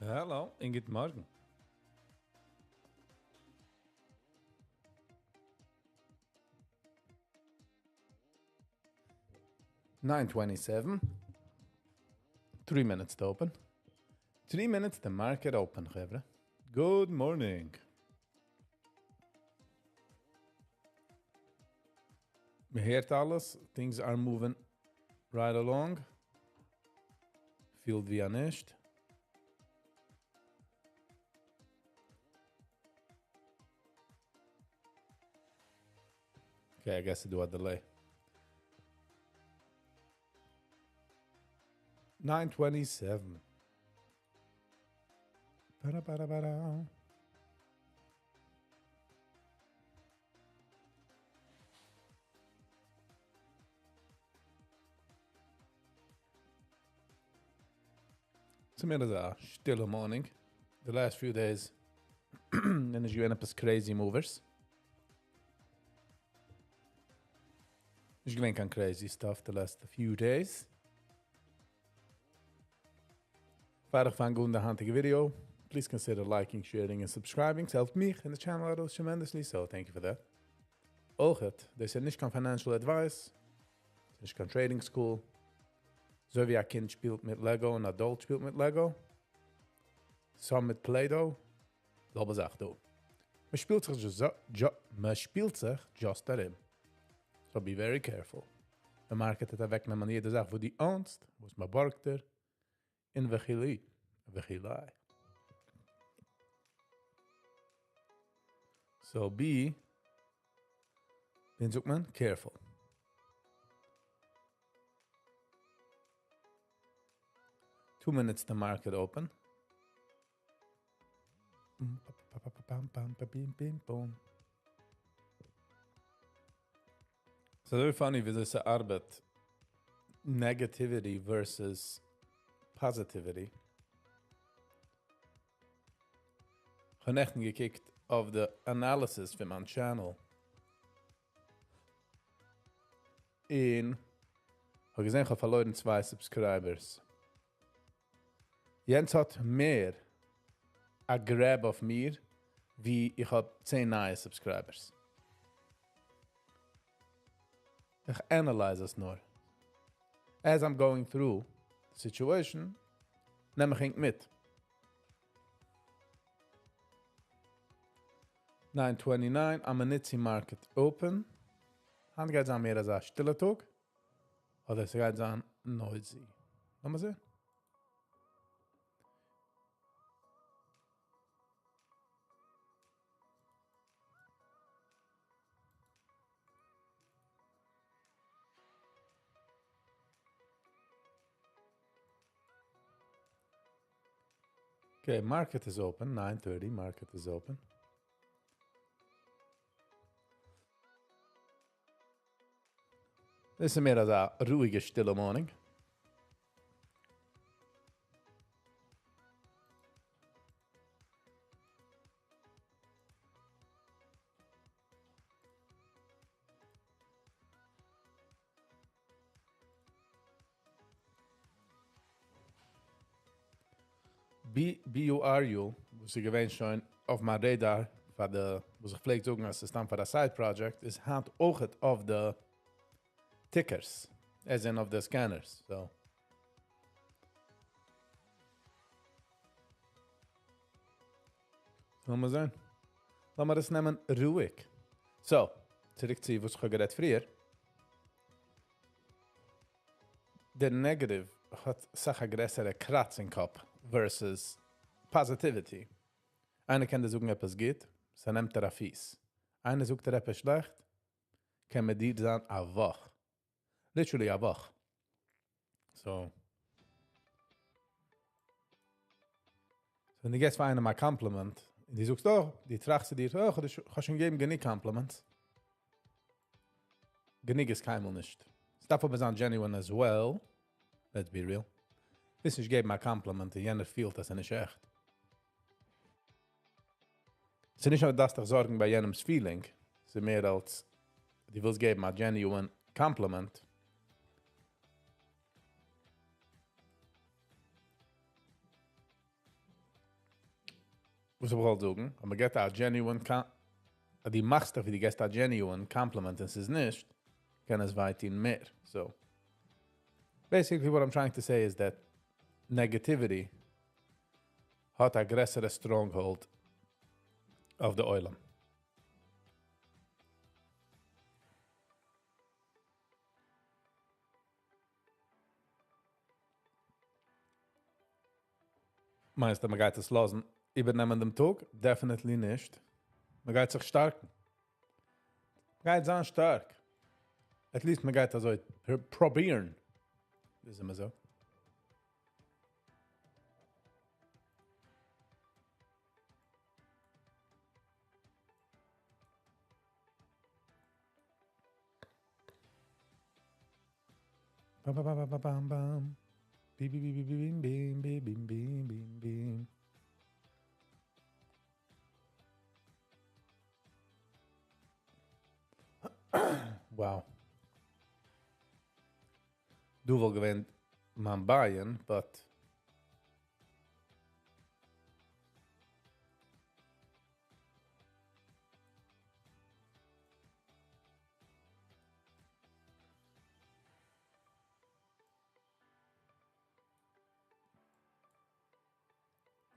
Hello און גוט מארגן. 9:27, 3 minutes to open. 3 minutes to market open, חברה. Good morning. מען הערט אלעס, things are moving right along. פילט ווי א נישט. Okay, I guess ס'דא א delay. 9:27. Ba-da-ba-da-ba-da. ס'מער אזא שטילע morning. The last few days זענען נישט געווען עפעס crazy movers. נישט געווען קיין crazy stuff the last few days. פאר איך פאנג אן די היינטיגע video, please consider liking, sharing and subscribing. ס'העלפט מיך און די channel ארויס tremendously, so thank you for that. אויכעט, דאס איז נישט קיין financial advice, ס'איז נישט קיין trading school. אזוי ווי א קינד שפילט מיט Lego און adult שפילט מיט Lego, some מיט Play-Doh, זעלבע זאך דא. מען שפילט זיך מען שפילט זיך just ארום. So be very careful. די market וועט אוועקנעמען יעדע זאך וואס דו own סט, וואס מען בארגט דיר, און וכו' וכו'. So be, ווי זאגט מען, careful. 2 minutes to market open. Boom. So very funny ווי דאס ארבעט. Negativity versus positivity. איך האב נעכטן געקוקט אויף די analysis פון מיין channel. און האב געזען, איך האב פארלוירן צוויי subscribers. יענץ האט מער א grab אויף מיר, ווי איך האב 10 נייע subscribers. איך analyze עס נאר. As I'm going through the situation, נעם איך ענק מיט. 9:29, א מינוט צו market open. היינט גייט זיין מער אזא שטילע טאג, אדער ס'גייט זיין noisy. לאמיר זען. Okay, market is open, 9:30, market is open. דאס איז מער אזא רואיגע, שטילע morning. BURU, וואס איז געווען שוין אויף מיין radar, פאר די, וואס איך פלעג זאגן, אז עס איז סתם פאר א side project, איז היינט אויך אויף די tickers, as in אויף די scanners, so. לאמיר זען. לאמיר עס נעמען רואיג. So, צוריק צו וואס איך האב גערעדט פריער. דער negative האט אסאך א גרעסערע קראץ אין קאפ versus positivity. איינער קען דיר זאגן עפעס גוט, ס'נעמט דיר א פיס. איינער זאגט דיר עפעס שלעכט, קען מיט דיר זיין א וואך. Literally א וואך. So. ווען דו געבסט פאר איינעם א compliment, און דו זאגסט, oh, דו טראכסט צו דיר, oh, איך האב שוין געגעבן גענוג compliments. גענוג איז קיינמאל נישט. עס דארף אבער זיין genuine as well. Let's be real. ווילסט נישט געבן א compliment און יענער פילט, אז ער נישט עכט. ס'איז נישט נאר דארפסט דיך זארגן ביי יענעמ'ס feeling, ס'איז מער אלס דו ווילסט געבן א genuine compliment. וואס איך וואלט זאגן, אז מען געט א genuine, אז דו מאכסט דיך ווי דו געסט א genuine compliment און ס'איז נישט, קען עס וויי טון מער. So, basically what I'm trying to say is that negativity האט א גרעסערע stronghold אויף די עולם. מיינסט אז מ'גייט עס לאזן איבערנעמען דעם טאג? Definitely נישט. מ'גייט זיך שטארקן. מ'גייט זיין שטארק. At least מ'גייט אזוי פרובירן. וויאזוי מ'זאגט. באם באם באם באם באם. בי בי בי בי בי בי בי בי בי בי. Wow. דא וואלט געווען מיין buy-in, but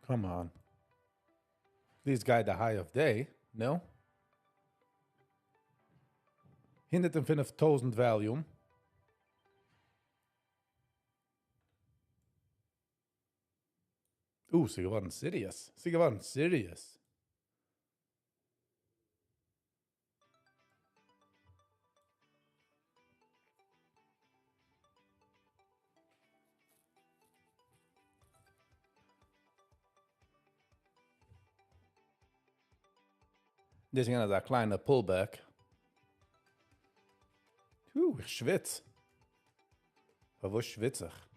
Come on. This guy the high of day, no? 105.000 volume. ס'איז געווארן serious. ס'איז געווארן serious. דאס איז געווען אזא קליינע pullback. איך שוויץ. פארוואס שוויץ איך?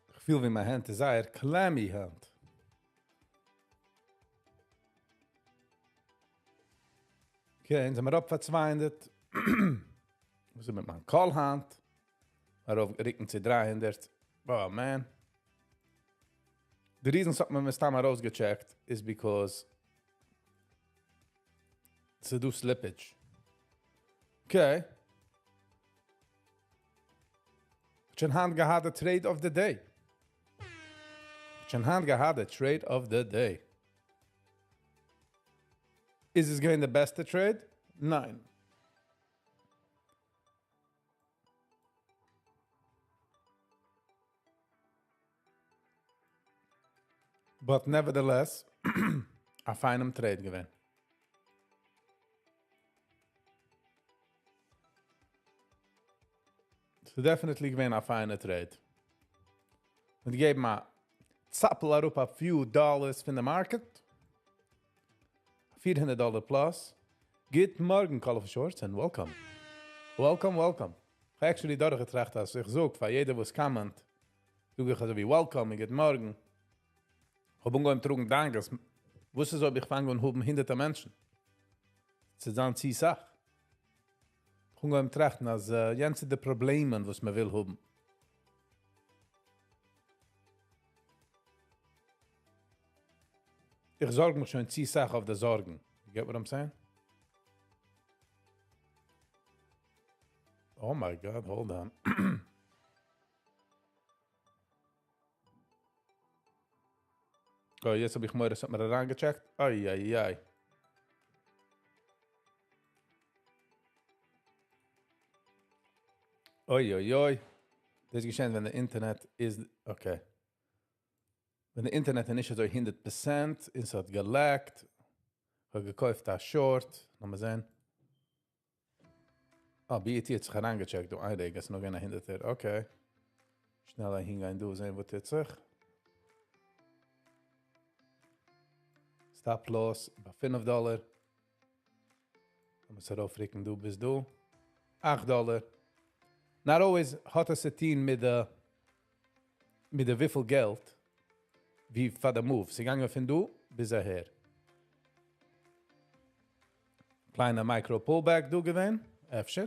איך פיל ווי מיין הענט איז זייער clammy הענט. Okay, אונז זעמיר אראפ פאר 200. וואס איז מיט מיין call האנט? ארויף רוקן צו 300. Oh man. The reason ס'האט מען מסתם ארויסגעטשעקט איז because ס'דא slippage. Okay. שוין היינט געהאט the trade of the day. שוין היינט געהאט the trade of the day. איז עס געווען די בעסטע trade? ניין. But nevertheless, א פיינעם trade געווען. ס'איז definitely געווען א פיינע trade. און געגעבן א צאפל אראפ a few dollars פון די market. 400 dollar plus. גוט מארגן, Colorful Shorts, and welcome. Welcome, welcome. איך האב actually דורכגעטראכט, אז איך זאג פאר יעדער וואס comment, זאג איך אזוי ווי welcome און גוט מארגן. איך האב אנגעהויבן טראגן דאגות. וואס איז אויב איך פאנג אן האבן הונדערטער מענטשן? ס'איז דאן צו סאך. איך האב אנגעהויבן טראכטן, אז יענץ איז די פראבלעמען, וואס מען וויל האבן. איך זארג מיך שוין צו סאך אויף די זארגן. You get what I'm saying? Oh my God, hold on. Oh, יעצט האב איך מורא, עס האט מיר אריינגעטשעקט. איי, איי, איי. אוי, אוי, אוי. דאס איז געשען, ווען די אינטערנעט איז... Okay. ווען די אינטערנעט איז נישט אזוי 100%, און עס האט געלעגט. איך האב געקויפט א short. לאמיר זען. אה, BET האט זיך אריינגעטשעקט. דא, איין רגע, עס איז נאך געווען א הונדערטער. Okay. שנעל אהינגיין, דא זען, וואס טוט זיך. Stop loss ביי 5 דאלער. לאמיר עס ארויפרוקן דא ביז דא. 8 דאלער. Not always האט עס צו טון מיט די וויפיל געלט ווי פאר די move. ס'איז געגאנגען פון דא ביז אהער. קליינע micro pullback דא געווען, אפשר.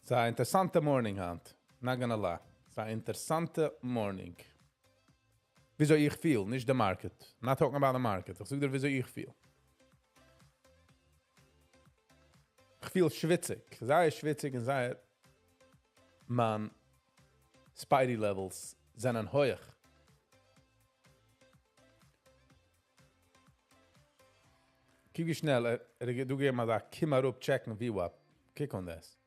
ס'איז א אינטערסאנטע morning היינט, not gonna lie. ס'איז א אינטערסאנטע morning. וויאזוי איך feel, נישט די market. Not talking about the market. איך זאג דיר וויאזוי איך feel. איך feel שוויציג. זייער שוויציג און זייער מיין spidey levels זענען הויך. קוק ווי שנעל ער האט דא געגעבן אזא קום אראפ check ן VWAP. קוק אן דאס.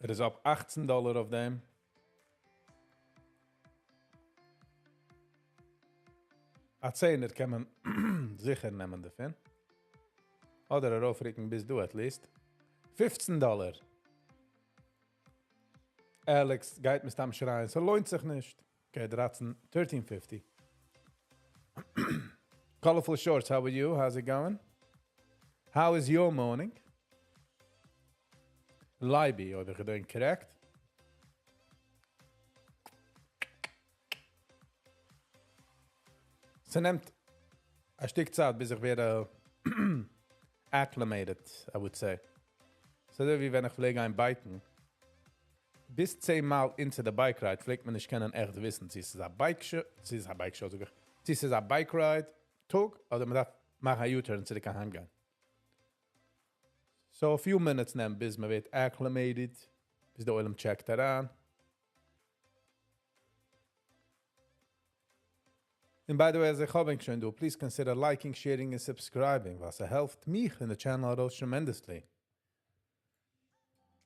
ער איז up 18 דאלער אויף דעם. א צענער קען מען זיכער נעמען דערפון. אדער ארויפרוקן ביז דא at least. 15 דאלער. Alex גייט מסתם שרייען, ס'לוינט זיך נישט. Okay, 13, 13.50. Colorful Shorts, how are you? How's it going? How is your morning? Leiby, אויב איך געדענק correct? ס'נעמט א שטיק צייט ביז איך ווער acclimated, I would say. ס'אזוי ווי ווען איך פלעג גיין bike ן. ביז 10 מייל into the bike ride פלעגט מען נישט קענען עכט וויסן, צו ס'איז א bike show, צו ס'איז א bike show, זאג איך, צו ס'איז א bike ride טאג, אדער מען דארף מאכן א U-turn צוריק אהיימגיין. So a few minutes נעמט ביז מען ווערט acclimated, ביז דער עולם check ט אריין. און by the way, אז איך האב ענק שוין דא, please consider liking, sharing און subscribing, ווייל ס'העלפט מיך און די channel ארויס tremendously.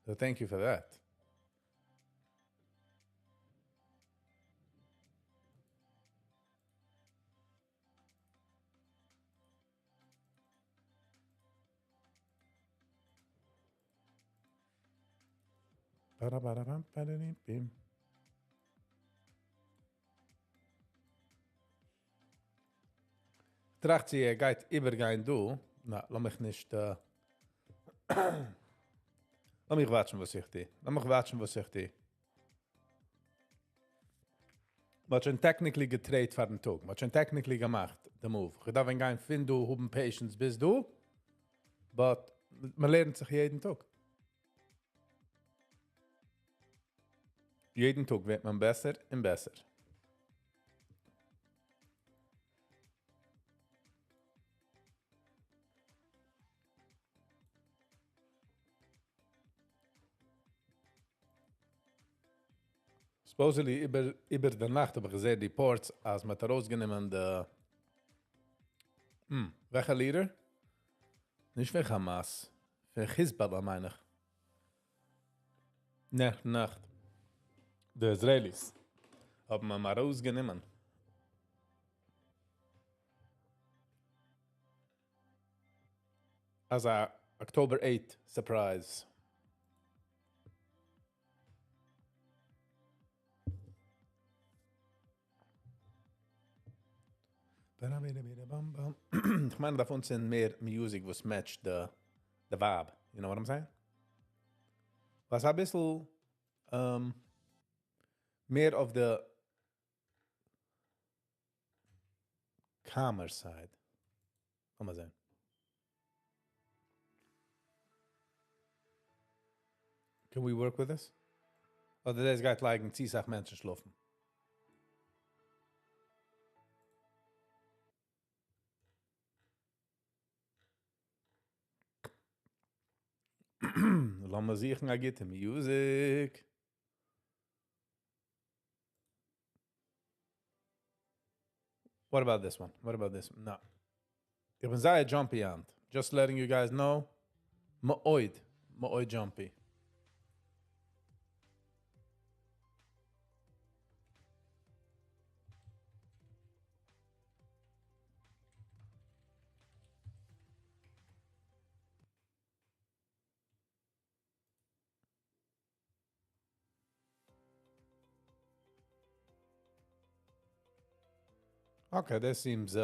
So thank you for that. טראכט צו ער גייט איבערגיין דא. נא, לאמיך נישט, לאמיך watch ן וואס איך טו. לאמיך watch ן וואס איך טו. מ'האט שוין technically גע trade ט פארן טאג. מ'האט שוין technically געמאכט די move. איך דארף ווען גיין פון דא, האבן patience ביז דא. But מען לערנט זיך יעדן טאג. יעדן טאג ווערט מען בעסער און בעסער. Supposedly איבער די נאכט האב איך געזען reports אז מען האט ארויסגענומען די וועלכע leader? נישט פון Hamas, פון Hezbollah מיין איך. נעכטן נאכט. די Israelis האבן אים ארויסגענומען. אזא October 8 surprise. איך מיין, דארף אנצינדן מער music וואס match ט the vibe. You know what I'm saying? וואס א ביסל מער אויף די calmer side. לאמיר זען. Can we work with this? אדער דאס גייט לייגן צו אסאך מענטשן שלאפן? לאמיר זוכן א גוטע music. What about this one? What about this one? No. איך בין זייער jumpy היינט. Just letting you guys know. מאוד, מאוד jumpy. Okay, this seems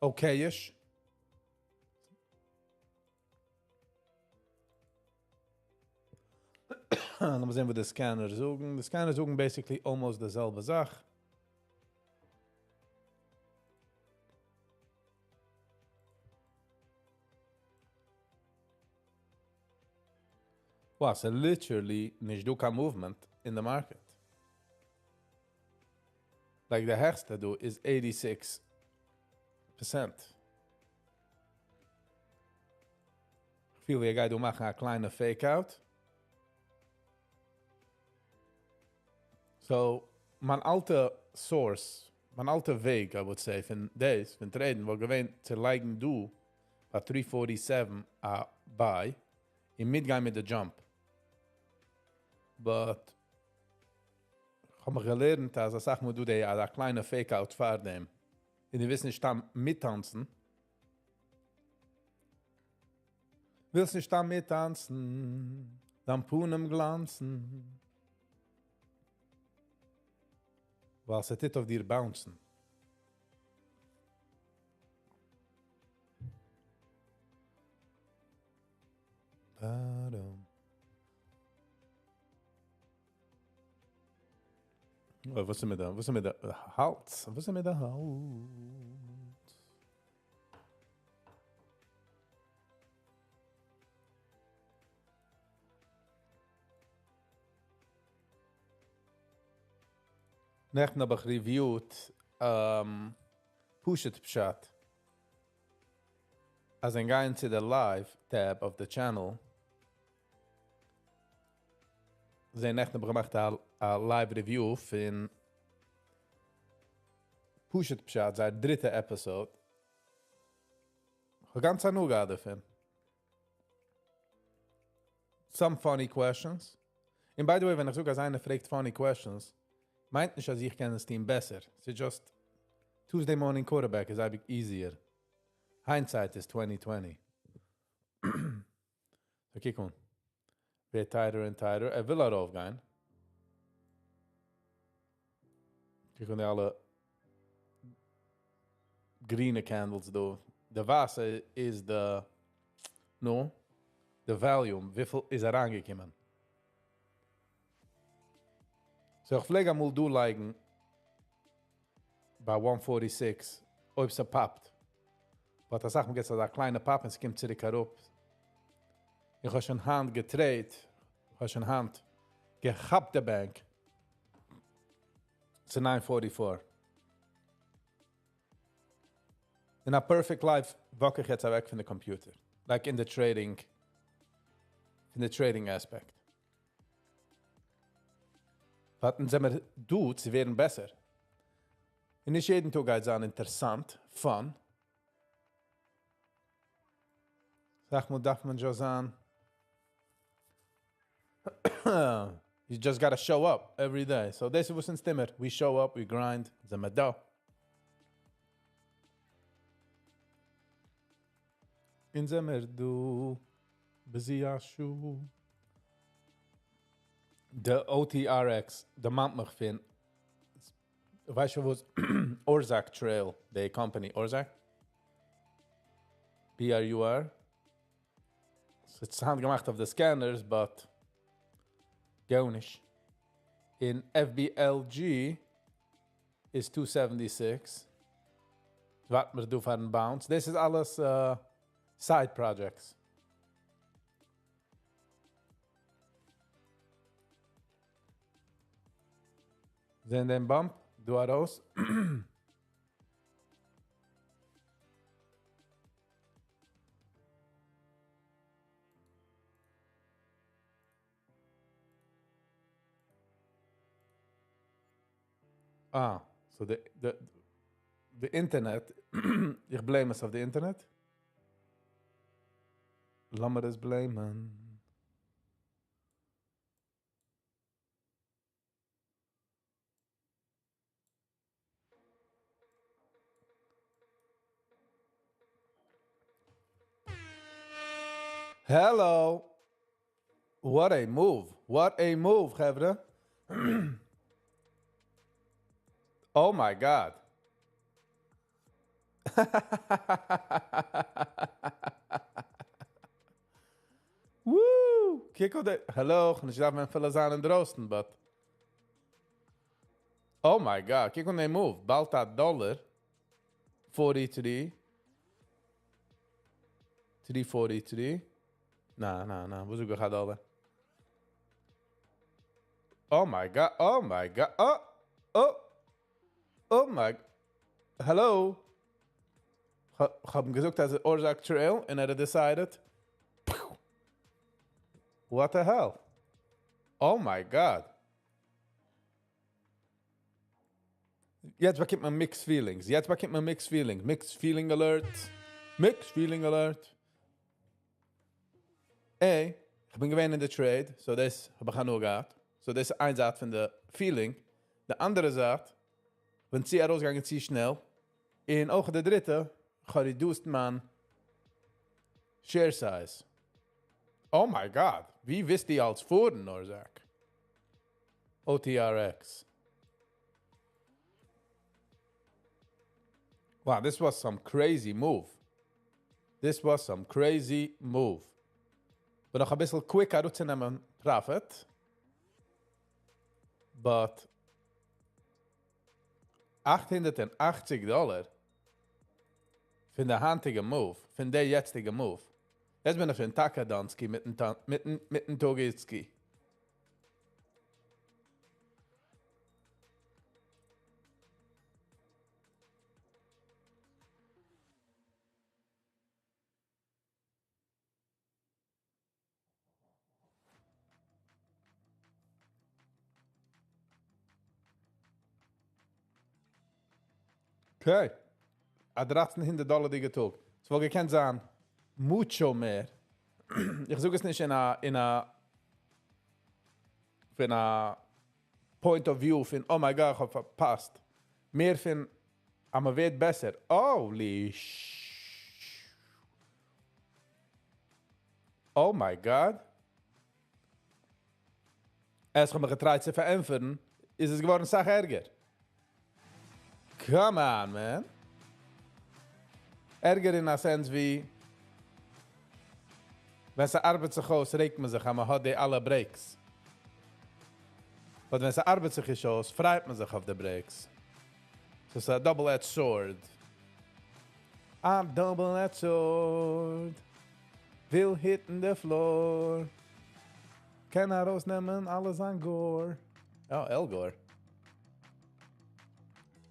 okay-ish. לאמיר זען וואס די scanners זאגן. די scanners זאגן basically almost די זעלבע זאך. Wow, ס'איז literally נישט דא קיין movement אין די market. Like די העכסטע דא איז 86%. איך פיל ווי ער גייט דא מאכן א קליינע fake out. So, מיין אלטע source, מיין אלטע וועג, I would say, פון דאס, פון traden, וואלט געווען צו לייגן דא ביי 347 א buy און מיטגיין מיט די jump. But איך האב מיך געלערנט אז אסאך מאל דא די א קליינע fake out פאר דעם. און דו ווילסט נישט סתם מיטטאנצן. ווילסט נישט סתם מיטטאנצן, דיין פנים גלאנצן. ווייל ס'טוט אויף דיר bounce'ן. Ba-dum. Oh, וואס איז מיט די, וואס איז מיט די האלז? וואס איז מיט די האלז? נעכטן האב איך reviewed פשוט פשט. אז ענק גייען צו די live tab of the channel. זען נעכטן האב איך געמאכט א live review פון פשוט פשט, זייער דריטע episode. איך האב גאנץ הנאה געהאט דערפון. Some funny questions. And by the way, ווען איך זאג אז איינער פרעגט funny questions, מיינט נישט אז איך קען עס טון בעסער. It's just Tuesday morning quarterback איז אייביג easier. Hindsight is 2020. Okay, קוק אן. ווערט tighter און tighter. ער וויל ארויפגיין. קוק אן די אלע גרינע candles דא. די ווייסע איז די, no, the volume, וויפיל איז אריינגעקומען. So איך פלעג אמאל דא לייגן ביי 146, אויב ס'popט. But אסאך מאל געבט עס אזא קליינע pop און ס'קומט צוריק אראפ. איך האב שוין היינט getrade'ט, איך האב שוין היינט געכאפט די באנק צו 944. In a perfect life walk איך יעצט אוועק פון די computer. Like in the trading aspect. But זעמיר דא צו ווערן בעסער. און נישט יעדן טאג גייט זיין אינטערעסאנט, fun. אסאך מאל דארף מען just זיין. You just got to show up every day. So דאס איז וואס אונז טוען מיר. We show up, we grind, זעמיר דא. אונז זעמיר דא. בזיאשו. The OTRX, דערמאנט מיך פון, ווייסט דו וואס? Orszag Trail, the company Orszag. BRUR. ס'איז האנטגעמאכט אויף די scanners, but גארנישט. אין FBLG איז 276. ווארט מיר דא פאר'ן bounce. דאס איז אלעס side projects. זען דעם bump, דא ארויס. Ah, so the internet, איך blame עס אויף די internet. לאמיר עס blame'ן. Hello. What a move. What a move, חברה. Oh my God. Woo! קוק אויף די, העלא, איך נישט דארף מען אפילו זיין אינדרויסן, but Oh my God, קוק אן די move, באלד א דאלער 43, 343. ניין, ניין, ניין, וואס זאג איך א דאלער? Oh my God, oh my God, oh, oh, oh my, hello. איך האב אים געזאגט, אז Orszag trail, און ער האט decided. What the hell? Oh my God. יעצט באקומט מען mixed feelings. יעצט באקומט מען mixed feelings. Mixed feeling alert. Mixed feeling alert. Ey, איך בין געווען אין די trade, so דאס האב איך נאר געהאט. So דאס איז איין זייט פון די feeling. די אנדערע זייט, ווען זי ארויסגעגאנגען צו שנעל, און אויך די דריטע, איך האב reduced מיין share size. Oh my God, ווי ווייסטו אלץ פארן, Orszag? OTRX. Wow, this was some crazy move. This was some crazy move. בין נאך א ביסל quick ארויסצונעמען profit. But 880 דאלער פון די היינטיגע move, פון די יעצטיגע move. יעצט בין איך אין טאקאדאנסקי מיטן טאגיצקי. Okay. א 1300 דאלערדיגע טאג. עס וואלט געקענט זיין mucho מער. איך זאג עס נישט אין א פון א point of view פון oh my God, איך האב פארפאסט. מער פון אז מען ווערט בעסער. Holy sh. Oh my God. ערשט האב איך גע try ט צו פארענטפערן, איז עס געווארן א סאך ערגער. Come on, man. ערגער אין א sense ווי, ווען ס'ארבעט זיך אויס, רעגט מען זיך, אז מען האט די אלע breaks. But ווען ס'ארבעט זיך נישט אויס, פרייט מען זיך אויף די breaks. So it's a double-edged sword. A double-edged sword. וויל hit ן the floor. קען ארויסנעמען אלע זיין gore. Oh, El Gore.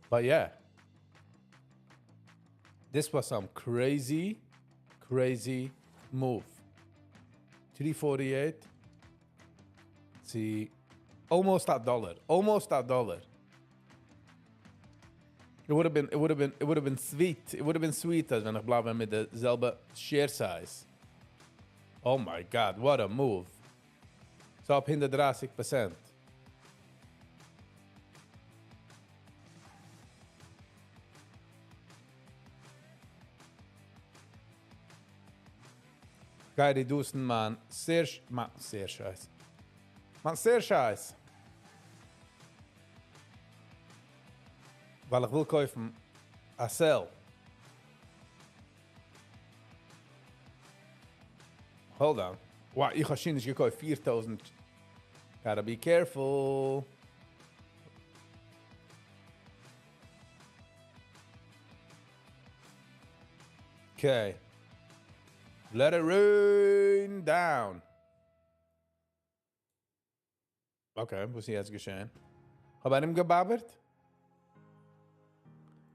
But yeah. This was some crazy, crazy move. 348. See, almost a dollar. Almost a dollar. It would have been sweet. It would have been sweet אז ווען איך בלייב מיט די זעלבע share size. Oh my God, what a move. So up 130%. גיי reduce ן מיין share size. מיין share size. ווייל איך וויל קויפן א sell. Hold on. Wow, איך האב שוין נישט געקויפט 4000. Gotta be careful. Okay. Let it rain down. Okay, וואס איז יעצט געשען? האב איינעם געבאבערט?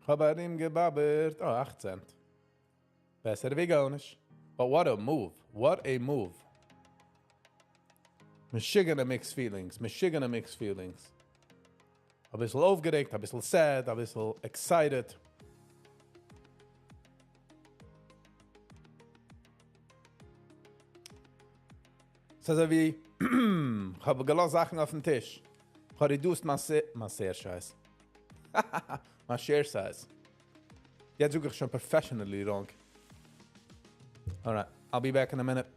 האב איינעם געבאבערט. Oh, 8 cent. בעסער ווי גארנישט. But what a move. What a move. משוגענע mixed feelings. משוגענע mixed feelings. א ביסל אויפגערעגט, א ביסל sad, א ביסל excited. ס'איז אזוי ווי, איך האב געלאזט זאכן אויפן טיש. איך האב reduced מיין share size. מיין share size. יעצט זאג איך שוין professionally wrong. Alright, I'll be back in a minute.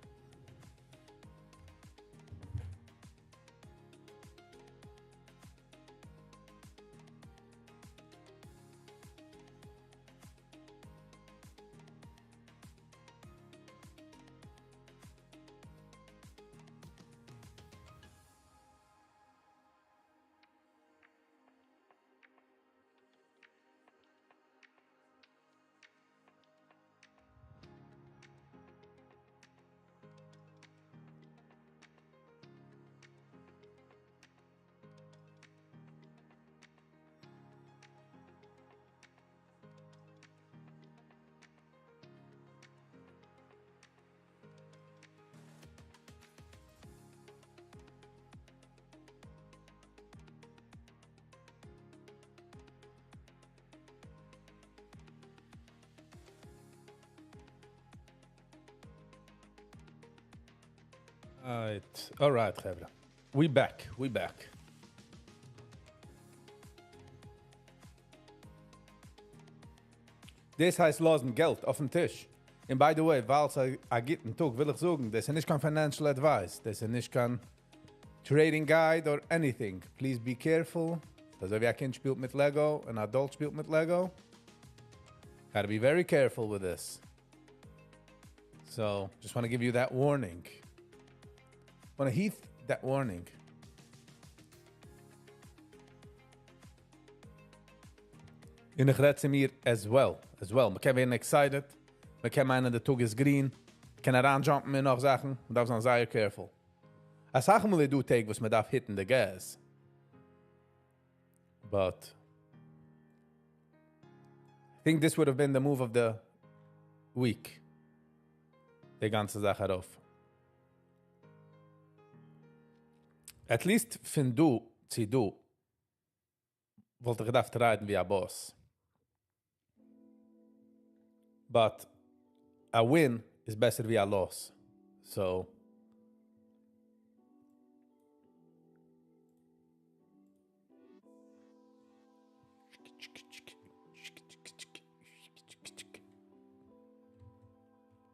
Alright, alright חברה. We back, we back. דאס הייסט לאזן געלט אויפן טיש. און by the way, ווייל ס'איז א גוטן טאג וויל איך זאגן, דאס איז נישט קיין financial advice, דאס איז נישט קיין trading guide or anything. Please be careful. אזוי ווי א קינד שפילט מיט Lego, אן adult שפילט מיט Lego. Gotta be very careful with this. So, just wanna give you that warning. Wanna heed that warning. און איך רעד צו מיר as well, as well. מ'קען ווערן excited, מ'קען מיינען די טאג איז גרין, מ'קען אריינדזשאמפן אין נאך זאכן, מ'דארף זיין זייער careful. אסאך מאל איז דא טעג וואס מ'דארף היטן די gas. But I think this would have been the move of the week. די גאנצע זאך ארויף. At least פון דא צו דא וואלט איך געדארפט ריידן ווי א boss. But a win איז בעסער ווי א loss. So.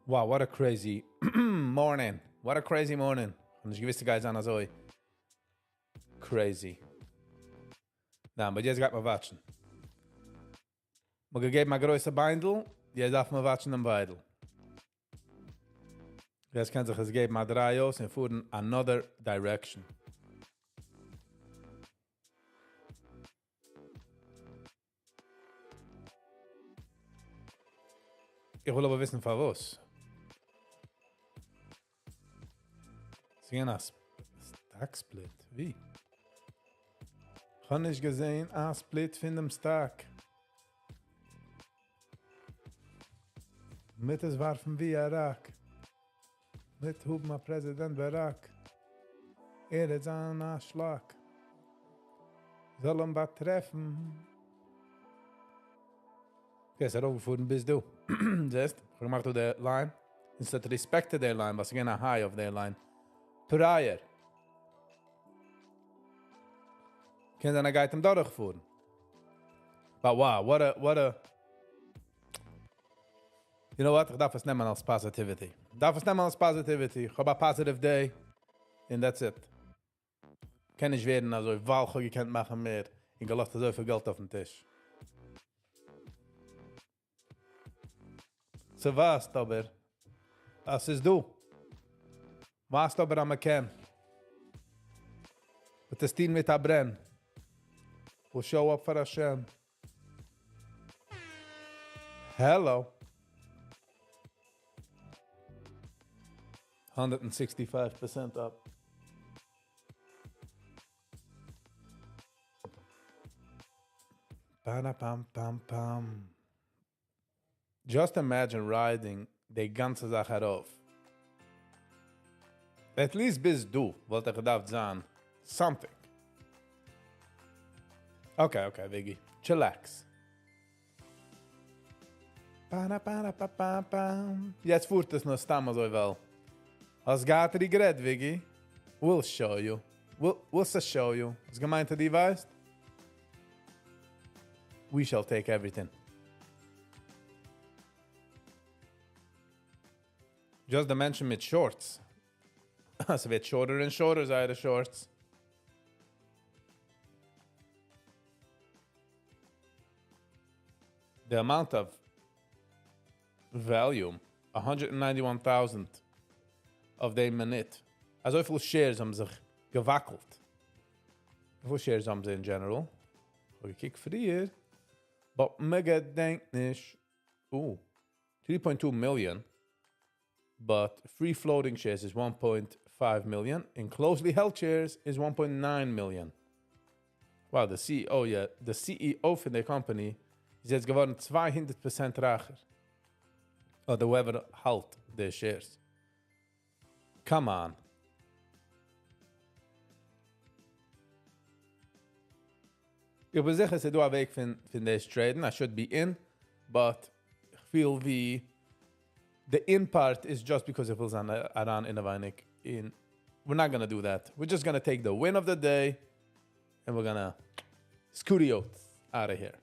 Wow, what a crazy morning. What a crazy morning. כ'האב נישט געוואוסט ס'גייט זיין אזוי crazy. ניין, but יעצט גייט מען וואטשן. מ'האט געגעבן א גרויסע ביינדל, יעצט דארף מען וואטשן דעם ביידל. יעצט קען זיך עס געבן א דריי אויס און פארן another direction. איך וויל אבער וויסן פארוואס. ס'איז געווען א stock split? ווי? כ'האב נישט געזען א split פון דעם סטאק. מיט עס ווארפן ווי א rock. מיט האבן א פרעזידענט באראק. ער וועט זיין א שלאק. זאל אים באטרעפן. Okay, ס'איז ארויפגעפארן ביז דא. זעסט? כ'האב געמאכט דא די line. און ס'האט respected די line, ווייל ס'איז געווען א high אויף די line. Prior. קען זיין ער גייט אים דורכפארן. But wow, what a, what a... You know what? איך דארף עס נעמען אלס positivity. דארף עס נעמען אלס positivity. איך האב א positive day. And that's it. קען נישט ווערן אזוי, ווייל איך האב געקענט מאכן מער און געלאזט אזויפיל געלט אויפן טיש. ס'ווייזט אבער אז ס'איז דא. ווייזט אבער אז מ'קען. מ'וועט עס טון מיט א ברען. We'll show up for Hashem. Hello. 165% up. Pam pam pam. Just imagine riding די גאנצע זאך ארויף. At least ביז דא וואלט איך געדארפט זיין something. Okay, okay, Viggy. Chillax. יעצט פארט עס נאר סתם אזוי ווייל. האסט געהאט regret, Viggy? We'll show you. We'll, we'll show you. האסט געמיינט אז דו ווייסט? We shall take everything. Just די מענטשן מיט shorts. עס ווערט shorter and shorter, זייערע shorts. The amount of volume, 191,000 אויף די מינוט. אזויפיל shares האבן זיך געוואקלט. וויפיל shares האבן זיי in general? איך האב געקוקט פריער, but מ'געדענקט נישט. 3.2 million, but free floating shares is 1.5 million, and closely held shares is 1.9 million. Wow, the CEO, yeah, the CEO פון דער company איז יעצט געווארן 200% רייכער. אדער whoever האלט די shares. Come on. איך בין זיכער, ס'איז דא א וועג פון דאס traden. I should be in, but איך פיל ווי the in part is just because איך וויל זיין אריין אינעווייניג אין We're not gonna do that. We're just gonna take the win of the day and we're gonna scoot out of here.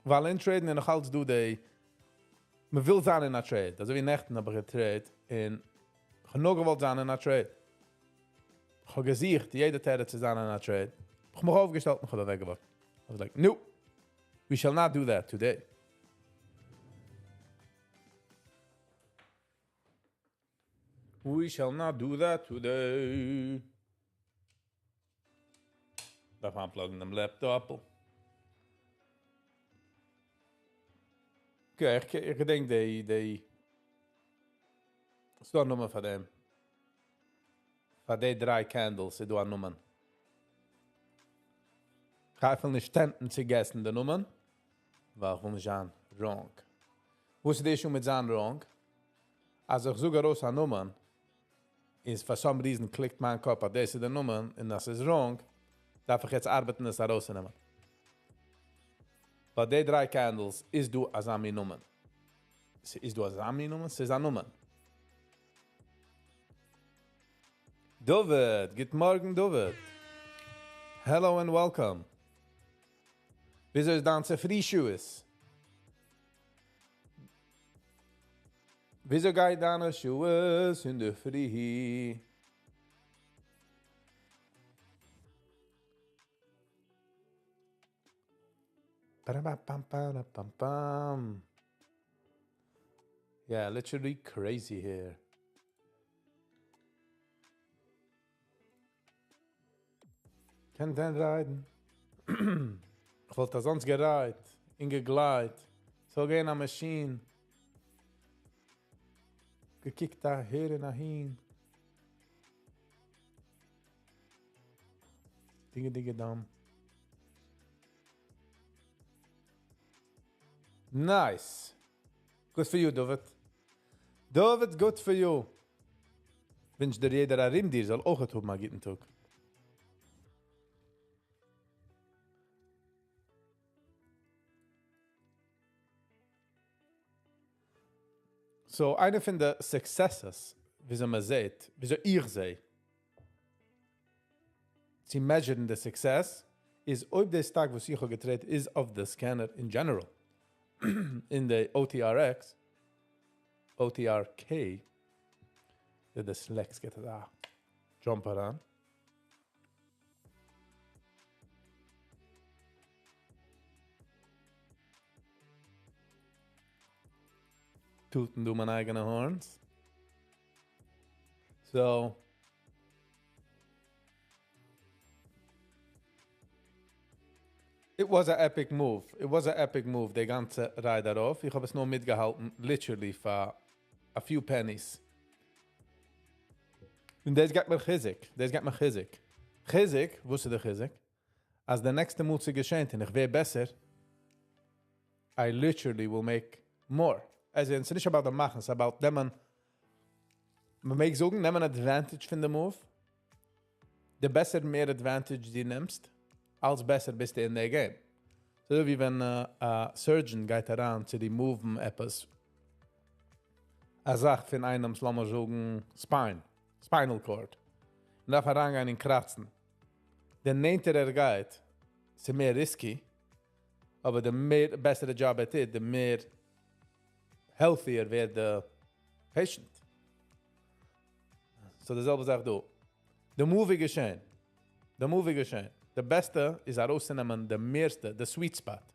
ווייל אין trade ן איז נאך אלץ דא די, מען וויל זיין אין א trade. אזוי ווי נעכטן האב איך גע trade ט און איך האב נאר געוואלט זיין אין א trade. איך האב געזוכט יעדע תירוץ צו זיין אין א trade. איך האב מיך אויפגעשטעלט און איך האב אוועקגעוואקט. I was like, no, we shall not do that today. We shall not do that today. דארף מען unplug ן דעם laptop. Okay, איך געדענק די, ס'איז דא א נאמען פאר דעם. פאר די דריי candles איז דא א נאמען. איך וויל נישט attempt ן צו guess ן די נאמען, ווייל איך וויל נישט זיין wrong. וואס איז די issue מיט זיין wrong? אז איך זאג ארויס א נאמען, איז for some reason click ט מיין קאפ, אז דאס איז דער נאמען, און דאס איז wrong, דארף איך יעצט ארבעטן עס ארויסנעמען. ביי די דריי candles איז דא אזא מין נאמען. איז דא אזא מין נאמען? ס'איז א נאמען. David, גוט מארגן, David. Hello and welcome. וויאזוי איז דיין צופרי שעות? וויאזוי גייט דיינע שעות אין דער פרי? Ba-da-ba-bam, Yeah, literally crazy here. קען דען ride ן? איך וואלט אזאנס גע ride ט, און גע glide ט. זאל גיין א machine. געקוקט אהער און אהין. דינגע דינגע דאם. Nice. Good for you, David. David, good for you. ווינטש דיר יעדער ארום דיר זאל אויך האבן א גוטן טאג. So, איינע פון די successes, וויאזוי מען זעט, וויאזוי איך זע, צו measure ן the success, איז אויב דער stock וואס איך האב גע trade ט איז אויף the scanner in general, אין די OTRX, OTRK, די סלעקס גייט דא, jump אריין. Toot ן דא מיינע אייגענע horns. So, it was an epic move. It was an epic move, די גאנצע ride ארויף. איך האב עס נאר מיטגעהאלטן, literally for a few pennies. און דאס גיט מיר חיזוק. דאס גיט מיר חיזוק. חיזוק, וואס איז דער חיזוק? אז דער נעקסטע מאל ס'געשעט און איך ווער בעסער, I literally will make more. אלזא, עס איז נישט about דעם מאכן, עס איז about נעמען, מען מעג זאגן, נעמען advantage פון דעם move. די בעסער מער advantage דו נעמסט, אלץ בעסער ביסטו אין דער game. אזוי ווי ווען א surgeon גייט אריין צו remove ן עפעס, א זאך פון איינעם, לאמיר זאגן, spine, spinal cord. און דארף אריינגיין און קראצן. די נענטער ער גייט, ס'איז מער risky, אבער די מער בעסערע job ער טוט, די מער healthier ווערט דער patient. So די זעלבע זאך דא. די move איז געשען. די move איז געשען. די בעסטע איז ארויסצונעמען די מערסטע, the sweet spot.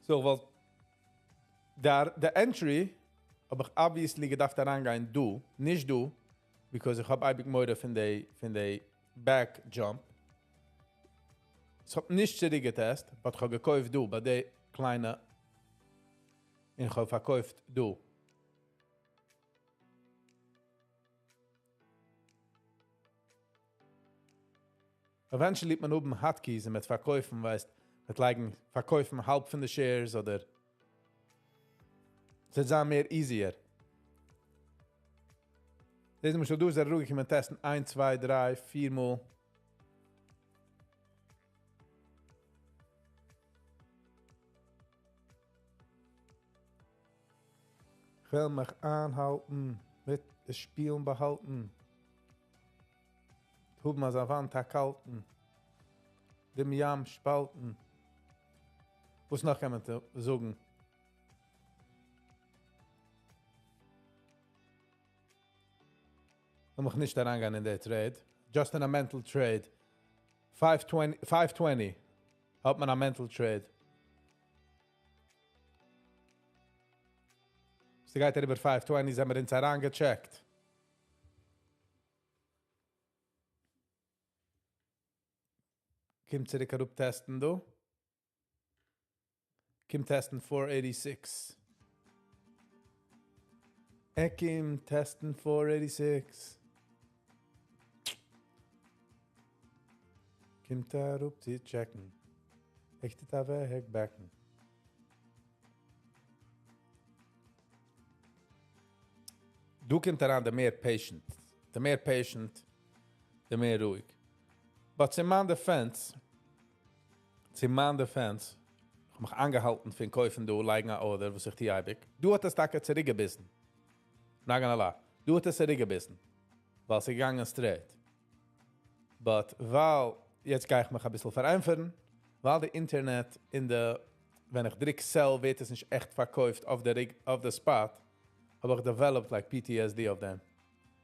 So, ווייל דער, the entry האב איך obviously געדארפט אריינגיין דא, נישט דא, because איך האב אייביג מורא פון די back jump. איך האב נישט צוריקגע test, but איך האב געקויפט דא, ביי די קליינע, און איך האב פארקויפט דא. Eventually מען האבן hotkeys און מיט פארקויפן, ווייסט, מיט לייגן, פארקויפן האלב פון די shares אדער עס וועט זיין מער easier. דאס למשל דא איז ער אראפגעקומען test ן 1, 2, 3, 4 מאל. כ'וועל מיך איינהאלטן מיט די שפילן באהאלטן. האבן אזא וואנט א קאלטן. דעם ים שפאלטן. וואס נאך קען מען זאגן? לאמיך נישט אריינגיין אין די trade. Just in a mental trade. 520 האט מען א mental trade. ס'גייט אריבער 520, זעמיר אונז אריינגעטשעקט. קומט צוריק אראפ טעסטן דא. קומט טעסטן 486. ער קומט טעסטן 486. קומט אראפ צו טשעקן. איך טוט אוועק בעקן. דא קומט אריין די מער patient. די מער patient, די מער רואיג. But צו מיין defense, צו מיין defense, איך האב מיך איינגעהאלטן פון קויפן דא, לייגן א order, וואס איך טו אייביג. דא האט עס טאקע צוריקגעביסן. Not gonna lie. דא האט עס צוריקגעביסן. ווייל ס'איז געגאנגען straight. But ווייל, יעצט גיי איך מיך א ביסל פארענטפערן, ווייל די אינטערנעט אין די, ווען איך דריק sell, ווערט עס נישט עכט פארקויפט אויף די spot, האב איך developed like PTSD אויף דעם.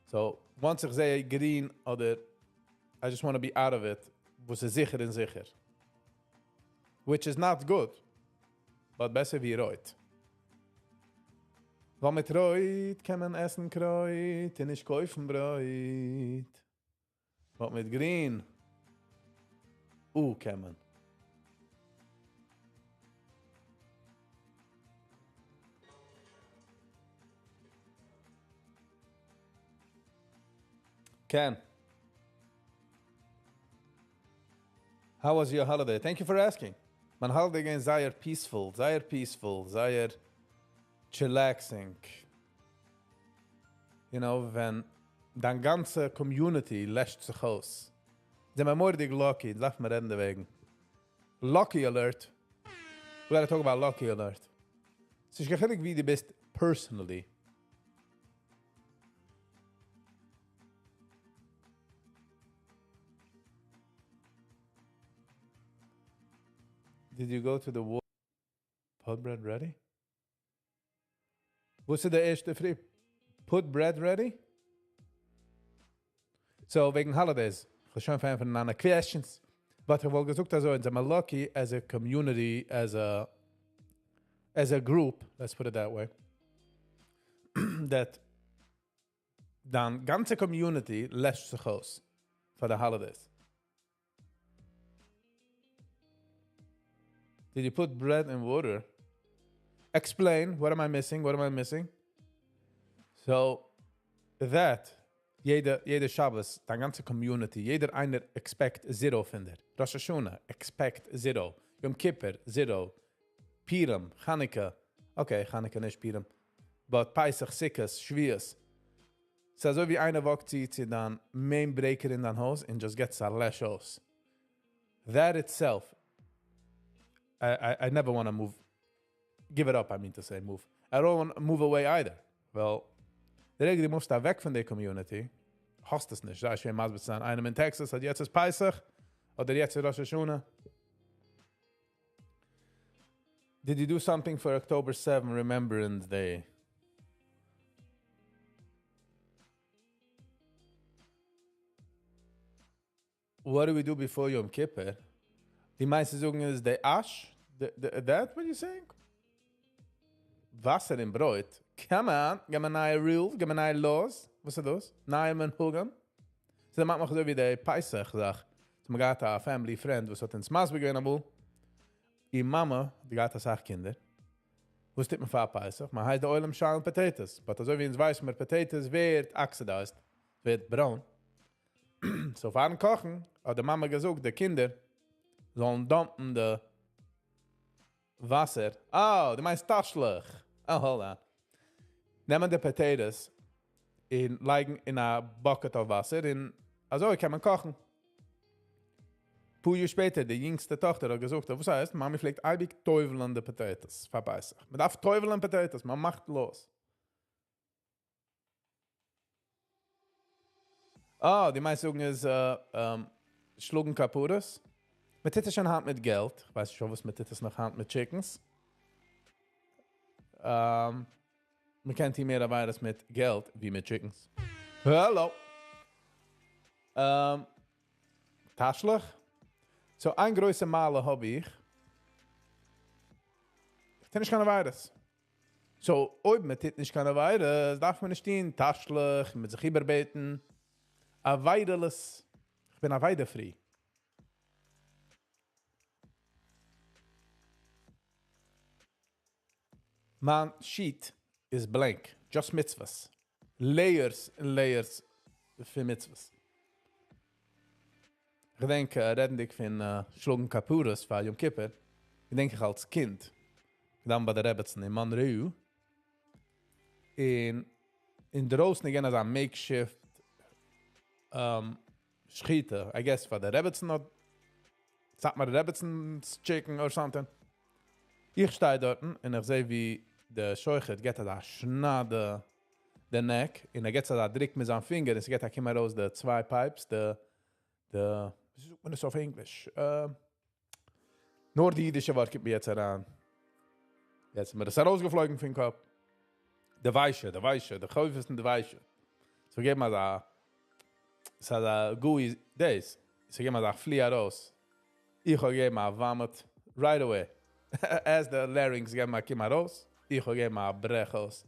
So, once איך זע green אדער I just want to be out of it, וואס איז זיכער און זיכער. Which is not good, but בעסער ווי רויט. ווייל מיט רויט קען מען עסן קרויט און נישט קויפן ברויט. But מיט green, קען מען. Ken. How was your holiday? Thank you for asking. מיין holiday געווען זייער peaceful, זייער peaceful, זייער chillaxing. ווען דיין גאנצע community לעשט זיך אויס. זענען מיר מורא'דיג lucky, דארף מען רעדן דערוועגן. Lucky alert. We gotta talk about lucky alert. ס'איז נישט קיין חילוק ווי דו ביסט personally. Did you go to the war? Put bread ready? וואס איז די ערשטע פרי? Put bread ready? So, וועגן holidays. איך האב שוין פארענטפערט אלע questions. But איך וואלט געזאגט אזוי, אונז זעמיר lucky as a community, as a group, let's put it that way, that דיין גאנצע community לעשט זיך אויס פאר די holidays. Did you put bread in water? Explain, what am I missing? What am I missing? So, that, יעדע שבת, דיין גאנצע community, יעדער איינער expect zero פון דיר. ראש השנה, expect zero. יום כיפור, zero. פורים, חנוכה. Okay, חנוכה נישט פורים. But פסח, סוכות, שבועות. ס'איז אזוי ווי איינער walk צו צו דיין main breaker אין דיין הויז and just gets א לעש אויס. That itself, I never want to move. Give it up, I mean to say, move. I don't want to move away either. Well, די רגע דו מופסט אוועק פון די community, האסט עס נישט. זייער שווער מסביר צו זיין, איינעם אין Texas האט יעצט איז פסח, אדער יעצט איז ראש השנה. Did you do something for October 7 Remembrance Day? What do we do before Yom Kippur? די מיינסט זאגן איז די אש? That what you saying? וואסער אין ברויט? Come on, גיב מיר נייע rules, גיב מיר נייע laws. וואס איז דאס? נייע מנהגים? So דאן מאכט מען אזוי ווי די פסח זאך. So מ'האט געהאט א family friend, וואס האט אונז מסביר געווען אמאל. איר מאמע, די געהאט א סאך קינדער. וואס טוט מען פאר פסח? מען הייסט די עולם שיילן potatoes. But אזוי ווי אונז ווייסן מיר, potatoes ווערט oxidized, ווערט ברוין. So פארן קאכן, האט די מאמע געזאגט, די קינדער זאלן dump ן די וואסער. Oh, דו מיינסט תשליך. Oh, hold on. נעמען די potatoes און לייגן אין א bucket אויף וואסער און אזוי קען מען קאכן. פאר יאר שפעטער, די יונגסטע טאכטער האט געזאגט, וואס הייסט, מאמי פלעגט אייביג טובל'ן די potatoes פאר פסח. מען דארף טובל'ן potatoes, מען מאכט לויז. אה, דו מיינסט זאגן איז שלאגן כפרות? מען טוט עס שוין היינט מיט געלט, איך ווייס נישט פארוואס מען טוט עס נאך היינט מיט chickens. מען קען טון מער עבירות מיט געלט ווי מיט chickens. Hello. תשליך? So איין גרויסע מעלה האב איך. איך טו נישט קיין עבירות. So אויב מען טוט נישט קיין עבירות, דארף מען נישט טון תשליך, מיט זיך איבערבעטן. עבירה'לעס. איך בין עבירה free. מיין sheet איז blank. Just מצוות. Layers and layers פון מצוות. איך געדענק, רעדנדיג פון שלאגן כפרות פאר יום כיפור, געדענק איך אלס קינד, געדאוונט ביי די רעבעצן אין Monroe, און אין דרויסן געווען אזא makeshift שחיטה, I guess פאר די רעבעצן האט סאטמאר רעבעצן chicken or something. איך שטיי דארטן און איך זע ווי דער שוחט געט אזא שנייד די neck און ער געט אזא דריק מיט זיין פינגער און עס געט א קום ארויס די צוויי pipes, די די, ווי זאגט מען עס אויף ענגליש? נאר די אידישע ווארט קומט מיר יעצט אריין. יעצט איז מיר דאס ארויסגעפלויגן פון קאפ. די וויישע, די וויישע, די חופות און די וויישע. ס'האט געגעבן אזא, ס'איז אזא gooey דאס. ס'האט געגעבן אזא פלי ארויס. איך האב געגעבן א vomit right away. As the larynx געבן א קום ארויס, איך האב געגעבן א ברעך אויס.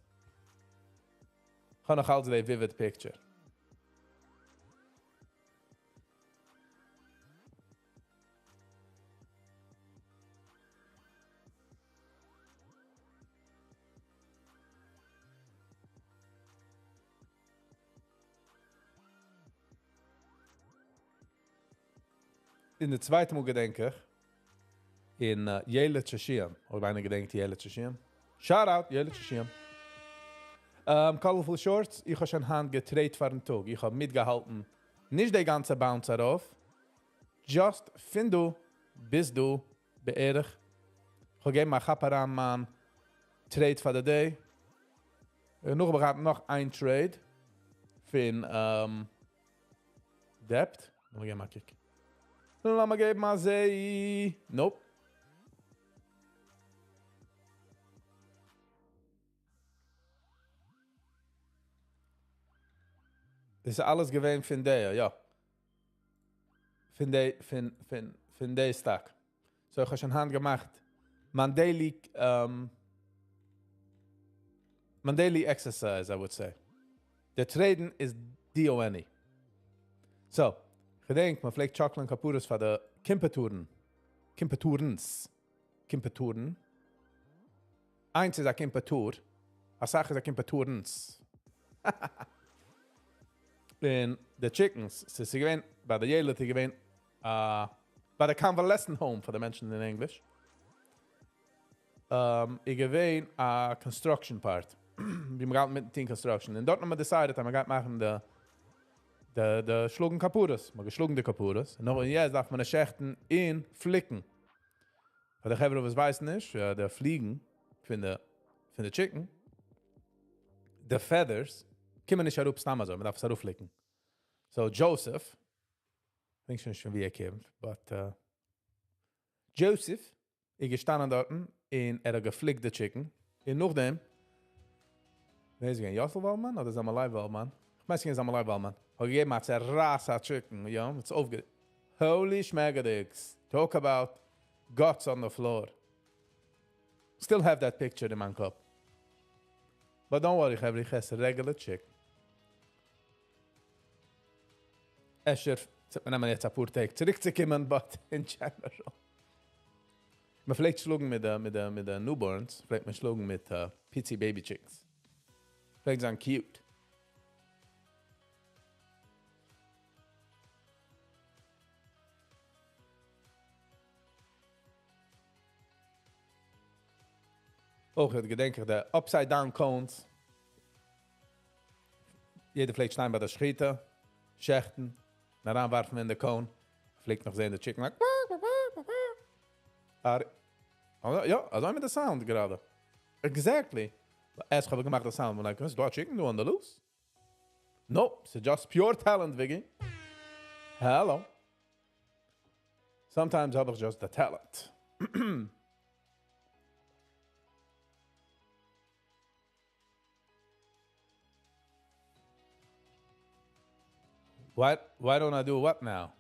איך האב נאך אלץ די vivid picture. און די צווייטע מאל געדענק איך, אין ילד שעשועים, אויב איינער געדענקט ילד שעשועים, shout out ילד שעשועים. Colorful shorts, איך האב שוין היינט גע trade ט פארן טאג, איך האב מיטגעהאלטן, נישט די גאנצע bounce ארויף, just פון דא ביז דא בערך. איך האב געגעבן א כאפ אריין מיין trade פאר די day. און נאך האב איך געהאט נאך איין trade פון דעפט. לאמיר געבן א קוק. לאמיר געבן א זע. Nope. דאס איז אלעס געווען פון די, יא. פון די, פון, פון, פון די stock. So איך האב שוין היינט געמאכט מיין daily, מיין daily exercise, I would say. דער trade ן איז D-O-N-E. So, איך געדענק, מען פלעגט שאקלען כפרות פאר די קימפעטארן. קימפעטארנס. קימפעטארן. איינס איז א קימפעטאר. א סאך איז א קימפעטארנס. און די chickens, ס'איז געווען, ביי די ילד איז געווען, ביי די convalescent home פאר די מענטשן אין ענגליש. איז געווען א construction part. ווי מען גייט מיטן טון construction. און דארט האט מען decided אז מען גייט מאכן די די די שלאגן כפרות. מען האט געשלאגן די כפרות. און נאך יעצט דארף מען עס שעכטן און פליקן. פאר די חברה וואס ווייסן נישט, די פליגן פון די פון די chicken, די feathers, קומען נישט אראפ סתם אזוי, מען דארף עס אראפפליקן. So Joseph, איך ווייס נישט פון ווי ער קומט, but Joseph איז געשטאנען דארטן און ער האט געפליקט די chicken. און נאכדעם, ווער איז געווען? יאסל וואלדמאן אדער זלמן לייב וואלדמאן? איך מיין ס'איז געווען זלמן לייב וואלדמאן. האט געגעבן א צערייס א chicken, יא, מיט אויפגע... Holy schmagadicks. Talk about guts on the floor. Still have that picture אין מיין קאפ. But don't worry, חברה, איך עס regular chicken. אפשר, מיר נעמען יעצט א פאר טעג צוריקצוקומען, but in general. מען פלעגט שלאגן מיט די, מיט די, מיט די newborns, פלעגט מען שלאגן מיט פיצי baby chicks. פלעגט זיין cute. אויך געדענק איך די upside down cones. יעדער פלעגט שטיין ביי דער שחיטה, שעכטן, און אריינווארפן אין די cone. פלעגט נאך זען די chicken like יא, אזוי מיט די sound גראדע. Exactly. ערשט האב איך געמאכט די sound, like, איז דא א chicken דא on the loose? Nope, ס'איז just pure talent, Viggy. Hello. Sometimes האב איך just the talent. What? Why don't I do what now?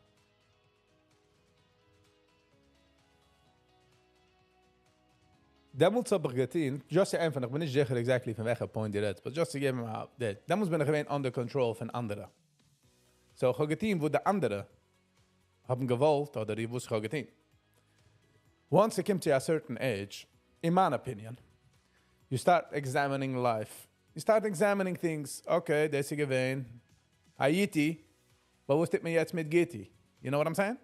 דעמאלטס האב איך געטון, just צו ענטפערן, איך בין נישט זיכער exactly פון וועלכע point דו רעדסט, but just to give him a update. דעמאלטס בין איך געווען under control פון אנדערע. So איך האב געטון וואס די אנדערע האבן געוואלט אדער וואס איך האב געטון. Once it קומט צו a certain age, in my opinion, you start examining life. You start examining things. Okay, דאס איז געווען. הייתי, but וואס טוט מען יעצט מיט גיטי? You know what I'm saying?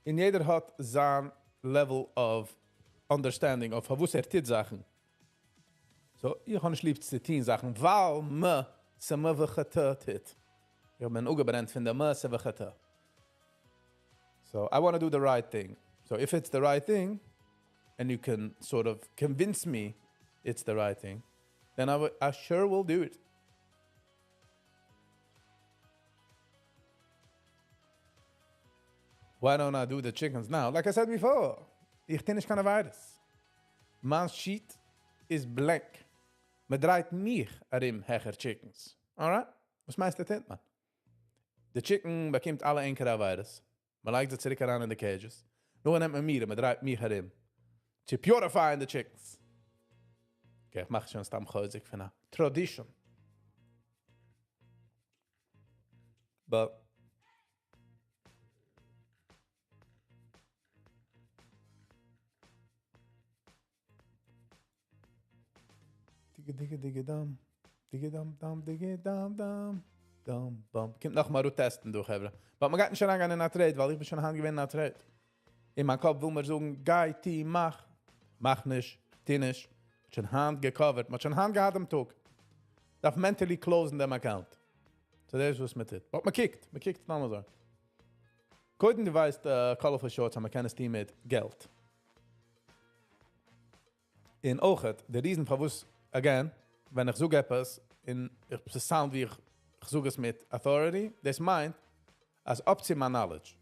און יעדער האט זיין level of understanding אויף וואס ער טוט זאכן. So, איך האב נישט ליב צו טון זאכן, ווייל מ ס מ ו ח ט טוט. איך בין אפגעברענט פון דער מ ס ו ח ט. So, I want to do the right thing. So, if it's the right thing, and you can sort of convince me it's the right thing, then I sure will do it. Why don't I do the chickens now? Like I said before, איך טו נישט קיין עבירות. מיין sheet איז blank. מען דרייט מיך ארום העכער chickens. Alright? וואס מיינסטו טוט מען? The chicken באקומט אלע ענקערע עבירות. מען לייגט זיי צוריק אריין אין די cages. נאר נעמט מען מיר, מען דרייט מיך ארום. To purify the chickens. Okay, איך מאך שוין סתם חוזק פון א tradition. But דיגע דיגע דיגע דאם, דיגע דאם דאם דיגע דאם דאם דאם באם. קומט נאכאמאל טעסטן דא, חברה. But מען גייט נישט אריינגיין אין א trade, ווייל איך בין שוין היינט געווען אין א trade. אין מיין קאפ וויל מיר זאגן, גיי, טו, מאך. מאך נישט, טו נישט. שוין היינט גע covered. מ'האט שוין היינט געהאט דעם טאג. דארף mentally close דעם account. So דאס איז וואס מען טוט. But מען קוקט, מען קוקט נאכאמאל אזוי. קודם דו ווייסט, colorful shorts, אז מען קען עס טון מיט געלט. און אויך, די reason פארוואס, again, ווען איך זאג עפעס, און איך, עס sound ווי איך זאג עס מיט authority, דאס מיינט, אז up to my knowledge.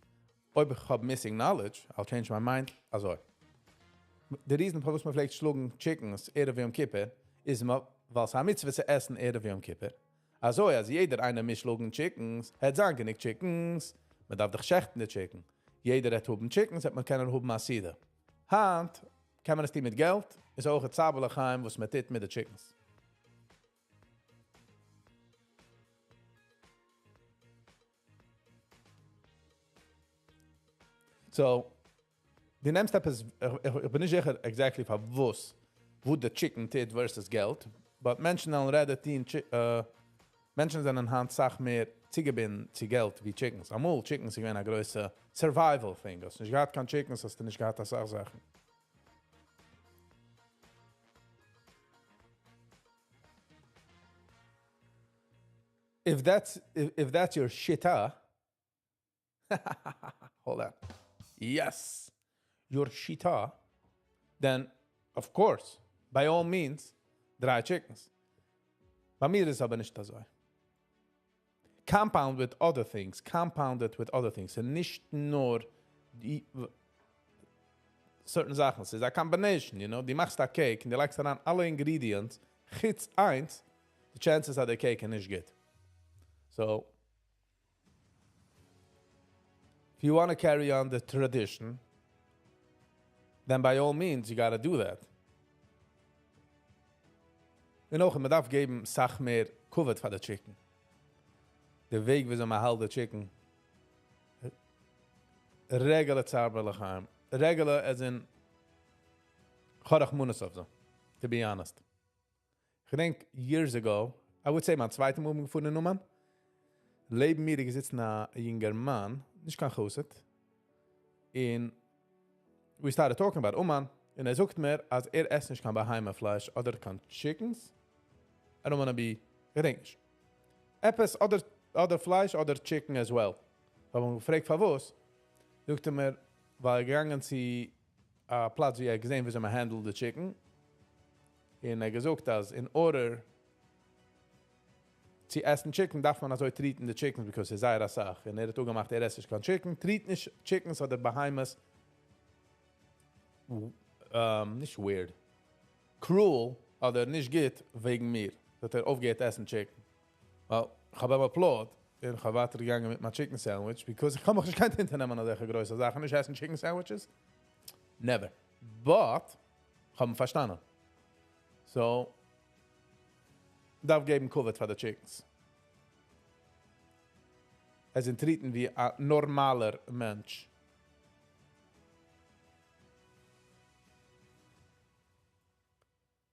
אויב איך האב missing knowledge, I'll change my mind, אזוי. די reason פארוואס מען פלעגט שלאגן chickens ערב יום כיפור, איז ווייל ס'איז א מצוה צו עסן ערב יום כיפור. אזוי, אז יעדער איינער מוז שלאגן chickens, וועט זיין גענוג chickens, מען דארף דאך שעכטן די chicken. יעדער וועט האבן chickens, וועט מען קענען האבן א סעודה. היינט, קען מען עס טון מיט געלט, איז אויך א צער בעלי חיים, וואס מען טוט מיט די chickens. So, דו נעמסט עפעס, איך בין נישט זיכער exactly פארוואס, וואו די chicken טוט versus געלט, but מענטשן וועלן רעדן, מענטשן זענען היינט א סאך מער צוגעבונדן צו געלט ווי chickens. אמאל chickens איז געווען א גרויסע survival thing. האסט נישט געהאט קיין chickens, האסטו נישט געהאט א סאך זאכן. If that's your שיטה, hold on. Yes, your שיטה, then of course, by all means, דריי chickens. ביי מיר איז אבער נישט אזוי. Compound with other things, compound it with other things. און נישט נאר די certain זאכן. ס'איז א combination, you know. דו מאכסט א cake און דו לייגסט אריין אלע ingredients, חוץ איינס, the chances are the cake איז נישט גוט. So, if you want to carry on the tradition, then by all means, you got to do that. און אויך, מען דארף געבן סאך מער כבוד פאר די chicken. די וועג, וויאזוי מען האלט די chicken. Regular צער בעלי חיים. Regular as in כ'האב רחמנות אויף זיי, to be honest. איך געדענק years ago, I would say מיין צווייטע מאל געפארן אין אומאן. לעבן מיר געזיצן א יונגערמאן, נישט קיין חסיד. און we started talking about אומאן, און ער זאגט מיר, אז ער עסט נישט קיין בהמה פלייש אדער קיין chickens. I don't wanna be, געדענק נישט. עפעס אדער פלייש אדער chicken as well. האב אים געפרעגט פארוואס. זאגט ער מיר, ווייל ער געגאנגען צו א פלאץ וואו ער האט געזען, ווי מען handle the chicken. און ער האט געזאגט אז in order צו עסן chicken דארף מען אזוי treat ן די chickens because ס'איז זייער אסאך, און ער האט אפגעמאכט ער עסט נישט קיין chicken, treat נישט chickens אדער בהמות נישט weird, cruel אדער נישט גוט וועגן מיר, האט ער אויפגעהערט עסן chicken. Well, איך האב אים applaud, און איך האב ווייטער געגאנגען מיט מיין chicken sandwich, because איך קען מיך נישט קיין אונטערנעמען אזעלכע גרויסע זאכן, נישט עסן chicken sandwiches. Never. But, איך האב אים פארשטאנען. So, דארף געבן כבוד פאר די chickens. עס זיי treat ן ווי א נארמאלער מענטש.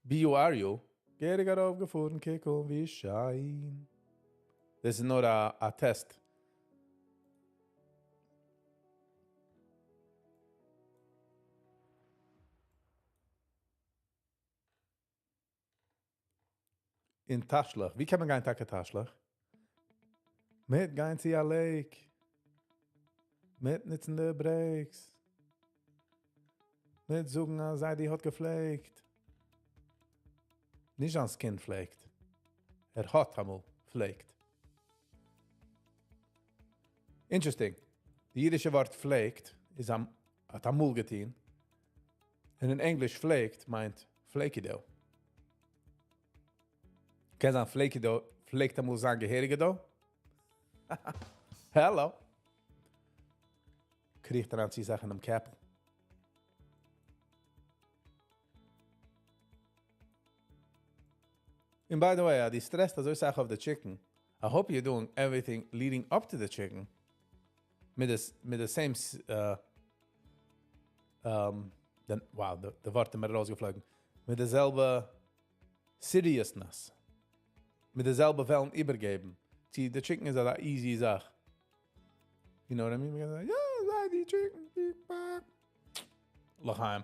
BURU, געהעריג ארויפגעפארן, קוק אן ווי שיין. דאס איז נאר א test. אין תשליך, ווי קען מען גיין טאקע תשליך? מיט גיין צו א lake. מיט נוצן די brakes. מיט זאגן אז זיידי האט געפלעגט. נישט זיין skin פלעגט. ער האט אמאל פלעגט. Interesting. די אידישע ווארט פלעגט איז עם, האט אמאל געטון. און אין ענגליש פלעגט מיינט flaky dough. קען זיין flaky dough פלעגט אמאל זיין געהעריגע dough? Hello. קריכט אריין צו זאכן אינעם קעפל. און by the way, אז דו stress ט אזוי סאך אויף די chicken, I hope you're doing everything leading up to the chicken מיט די מיט די same wow, די ווארט איז מיר ארויסגעפלויגן, מיט די זעלבע seriousness, מיט די זעלבע וועלן איבערגעבן, צו די chicken איז אזא easy זאך. You know what I mean? מ'קען זאגן, יא, זיי די chicken, לחיים.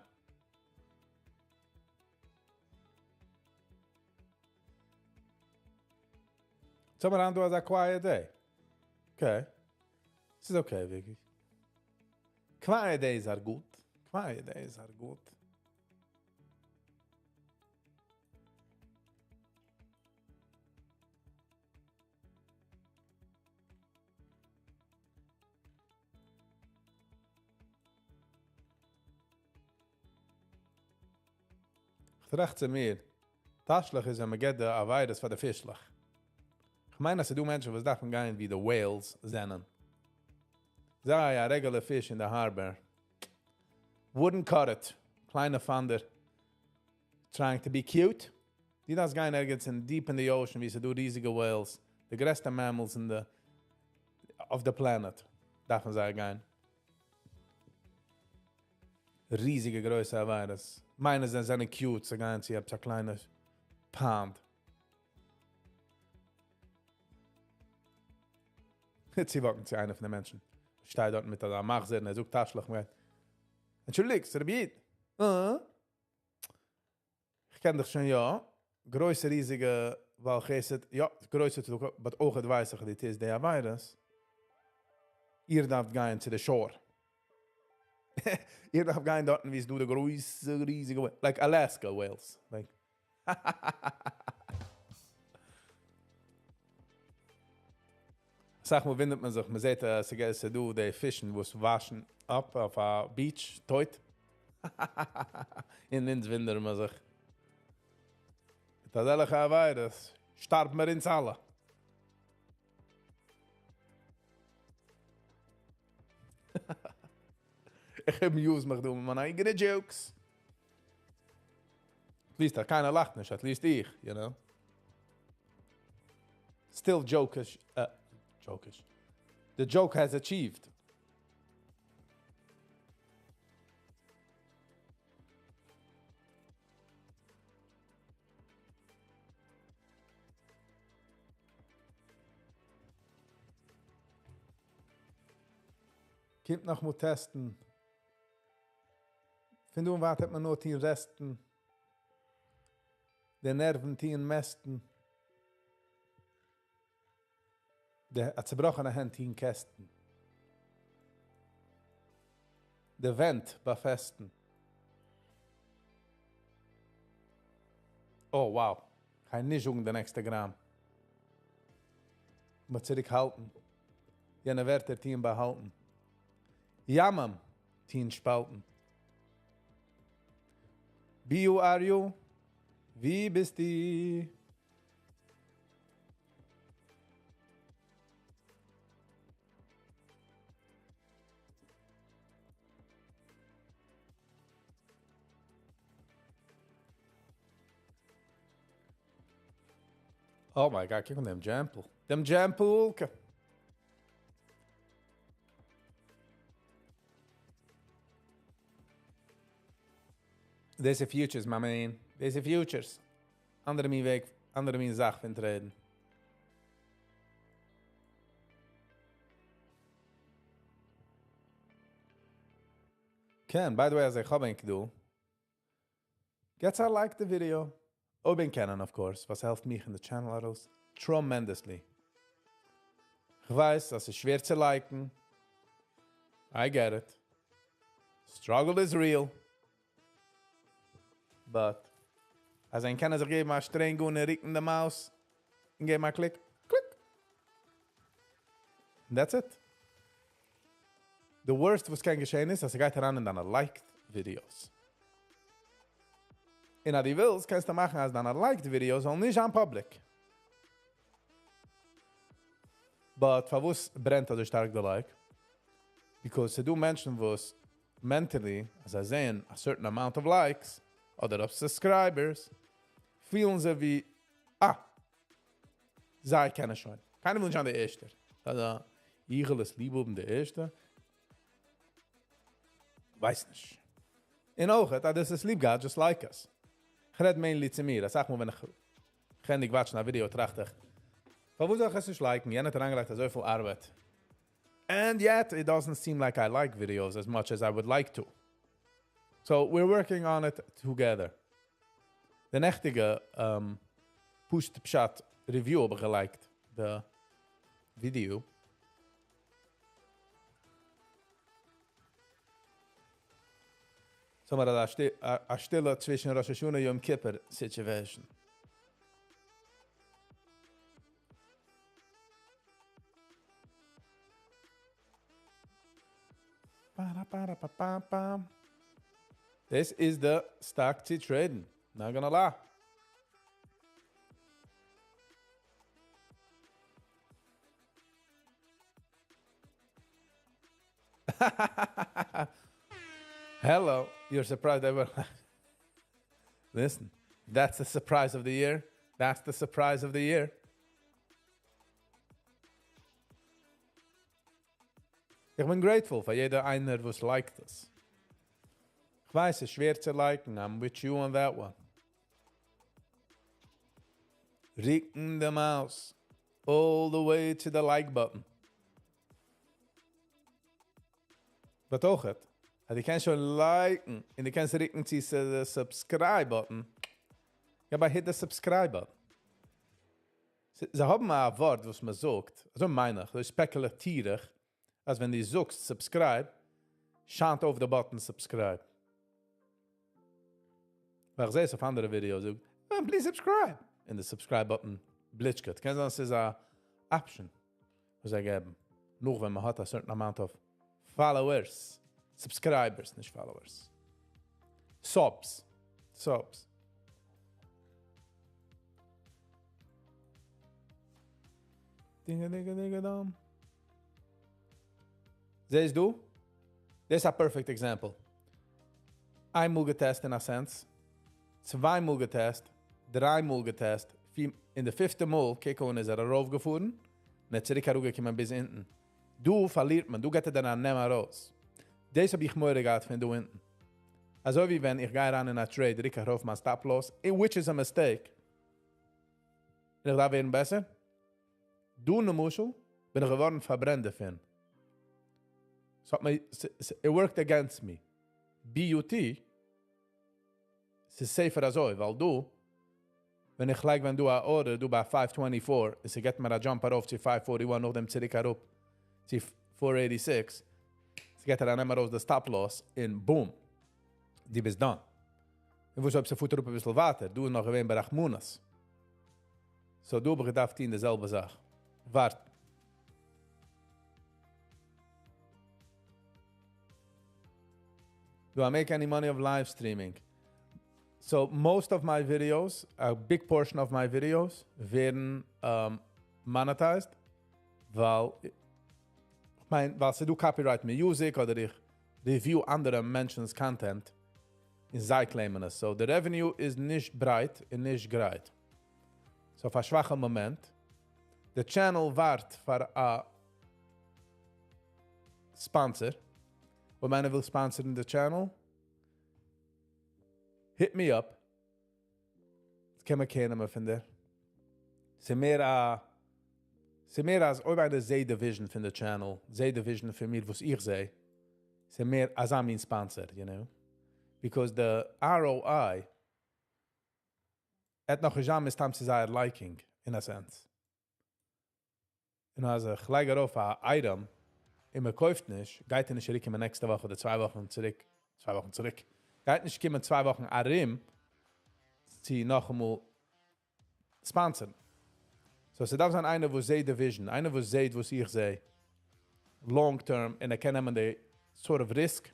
סאו מיר האבן דא אזא quiet day. Okay. ס'איז okay, ווירקליך. Quiet days are good. Quiet days are good. כ'טראכט צו מיר, תשליך איז ווען מ'געט די עבירות פאר די פישלעך. כ'מיין אז ס'דא מענטשן וואס דארפן גיין ווי די whales זענען. זיי א regular פיש אין די harbor. Wouldn't cut it. קליינע פאנדער. Trying to be cute. דו דארפסט גיין ערגעץ אין deep אין די ocean ווי ס'דא ריזיגע whales. די גרעסטע mammals אין די אויף די planet דארפן זיי גיין. ריזיגע גרויסע עבירות. מיינען זיי זענען cute צו גיין צו עפעס א קליינע pond. צו walk ן צו איינע פון די מענטשן. שטייט דארט מיט אזא מחזור און ער זאגט תשליך מ'גייט. אנטשולדיגט, רבי איד. אה? איך קען דיך שוין יא. גרויסע ריזיגע בעל חסד, יא, גרויסע צדקה, but אויך ווייס איך אז דו טוסט די עבירות. איר דארפט גיין צו די shore. איר דארפט גיין דארטן וואו עס איז דא די גרויסע ריזיגע whales, like Alaska whales. Like אסאך מאל וואונדערט מען זיך, מען זעט אז ס'איז דא די פישן וואס וואשן אפ אויף א beach טויט. און אונז וואונדערן מיר זיך. מיט אזעלכע עבירות שטארבן מיר אונז אלע. איך amuse מיך דא מיט מיינע אייגענע jokes. At least אז קיינער לאכט נישט, at least איך, you know. Still joke-ish, joke-ish. The joke has achieved. קומט נאכאמאל test ן. פון דא און ווייטער וועט מען נאר טון rest ן. די נערוון טוען מעסטן. די א צעבראכענע הענט טוען cast ן. די ווענט באפעסטן. Oh wow. כ'גיי נישט זאגן די נעקסטע גראם. מיר צוריק האלטן. יענע ווערטער טוען באהאלטן. ימים טוען שפאלטן. BURU, ווי ביסטו? Oh my God, קוק אן דעם דזשעמפל. דעם דזשעמפל. דאס איז futures, my man. דאס איז futures. אנדערע מין וועג, אנדערע מין זאך פון trade ן. קען, by the way, אז איך האב ענק דא. געטס א like די video. אויב ענק קענען, of course, וואס העלפט מיך און די channel ארויס tremendously. איך ווייס, אז ס'איז שווער צו like ן. I get it. Struggle is real. But, אז ענק קענען זיך געבן א שטרענג אן און רוקן די mouse און געבן א click, click. And that's it. The worst וואס קען געשען איז, אז ס'גייט אריין אין דיינע liked videos. און אז דו ווילסט, קענסטו מאכן, אז דיינע liked videos זאלן נישט זיין public. But פארוואס ברענט אזוי שטארק די like? Because ס'דא מענטשן וואס mentally, אז זיי זעען a certain amount of likes אדער of subscribers, פילן זיי ווי, אה, זיי קענען שוין. קיינער וויל נישט זיין דער ערשטער. אלזא, איך וויל עס ליב האבן דער ערשטער. ווייס נישט. און אויך, אז דאס איז ליב געהאט, just like us. איך רעד mainly צו מיר. איך זאג מאל, ווען איך ענדיג watch ן א video, טראכט איך, פארוואס זאל איך עס נישט like ן? יענער האט אריינגעלייגט אזויפיל ארבעט. And yet, it doesn't seem like I like videos as much as I would like to. So, we're working on it together. די נעכטיגע פשוט פשט review האב איך גע like ט, די video. So, מיר א שטילע צווישן ראש השנה יום כיפור situation. Ba-da-ba-da-ba-ba-bam. This is the stock to trading. Not gonna lie. Hello, you're surprised ever. Listen, that's the surprise of the year. That's the surprise of the year. איך בין grateful פאר יעדער איינער, וואס like ט עס. איך ווייס, ס'איז שווער צו like ן. I'm with you on that one. רוקן the mouse all the way to the like button. But אויך, אז דו קענסט שוין like ן און דו קענסט רוקן צו the subscribe button. יא, אבער hit the subscribe button. זיי האבן א ווארט, וואס מען זאגט, אזוי מיין איך, אזוי ספעקולאטיר איך, אז ווען דו זאגסט subscribe, שיינט אויף די button subscribe. ווייל איך זע עס אויף אנדערע videos, זאגט, oh, please subscribe. און די subscribe button בליטשקעט. קען זיין, ס'איז א option, וואס זיי געבן. נאר ווען מען האט a certain amount of followers, subscribers, נישט followers. Subs. Subs. דינגע, דינגע, דינגע, דאם. זעסט דו? דאס איז א perfect example. איינמאל גע test אין a sense, צוויי מאל גע test, דריי מאל גע test, פיר, אין די פיפטע מאל, קוק אן, איז ער ארויפגעפארן, און ער צוריק אראפגעקומען ביז אונטן. דא פארלירט מען, דא גייט ער דאן א נעם ארויס. דאס האב איך מורא געהאט פון דא אונטן. אזוי ווי ווען איך גיי אריין אין א trade, רוק איך ארויף מיין stop loss, which is a mistake. און איך דארף ווערן בעסער. דא, למשל, בין איך געווארן פארברענט דערפון. It worked against me. BUT, ס'איז safer אזוי, ווייל דא, ווען איך לייג ווען דא א order, דא ביי 524, עס געט מיר א jump ארויף צו 541, נאכדעם צוריק אראפ צו 486, עס געט ער א נעם ארויס די stop loss, און boom, דו ביסט done. און וואס אויב ס'פארט אראפ אביסל ווייטער? דא איז נאך געווען ברחמנות. So דא האב איך געדארפט טון די זעלבע זאך. ווארטן. Do I make any money of live streaming? So most of my videos, a big portion of my videos, ווערן um, monetized, ווייל איך מיין, ווייל ס'דא copyright music אדער איך review אנדערע מענטשנ'ס content און זיי claim ען עס. So די revenue איז נישט ברייט און נישט גרייט. So אויף א שוואכע מאמענט. די channel ווארט פאר א sponsor. אויב איינער וויל sponsor ן די channel, hit me up. קען מען קענען מען פון דיר. ס'איז מער א ס'איז מער אז אויב איינער זעט די vision פון די channel, זעט די vision פון מיר וואס איך זע, ס'איז מער אזא מין sponsor, you know? Because the ROI וועט נאך נישט זיין מסתם צו זייער liking, in a sense. און אז איך לייג ארויף א item און מען קויפט נישט, גייט ער נישט צוריקקומען נעקסטע וואך אדער 2 וואכן צוריק, 2 וואכן צוריק. גייט נישט קומען 2 וואכן ארום צו נאכאמאל sponsor ן. So, ס'דארף זיין איינער וואס זעט די vision, איינער וואס זעט וואס איך זע, long term, און ער קען נעמען די sort of risk.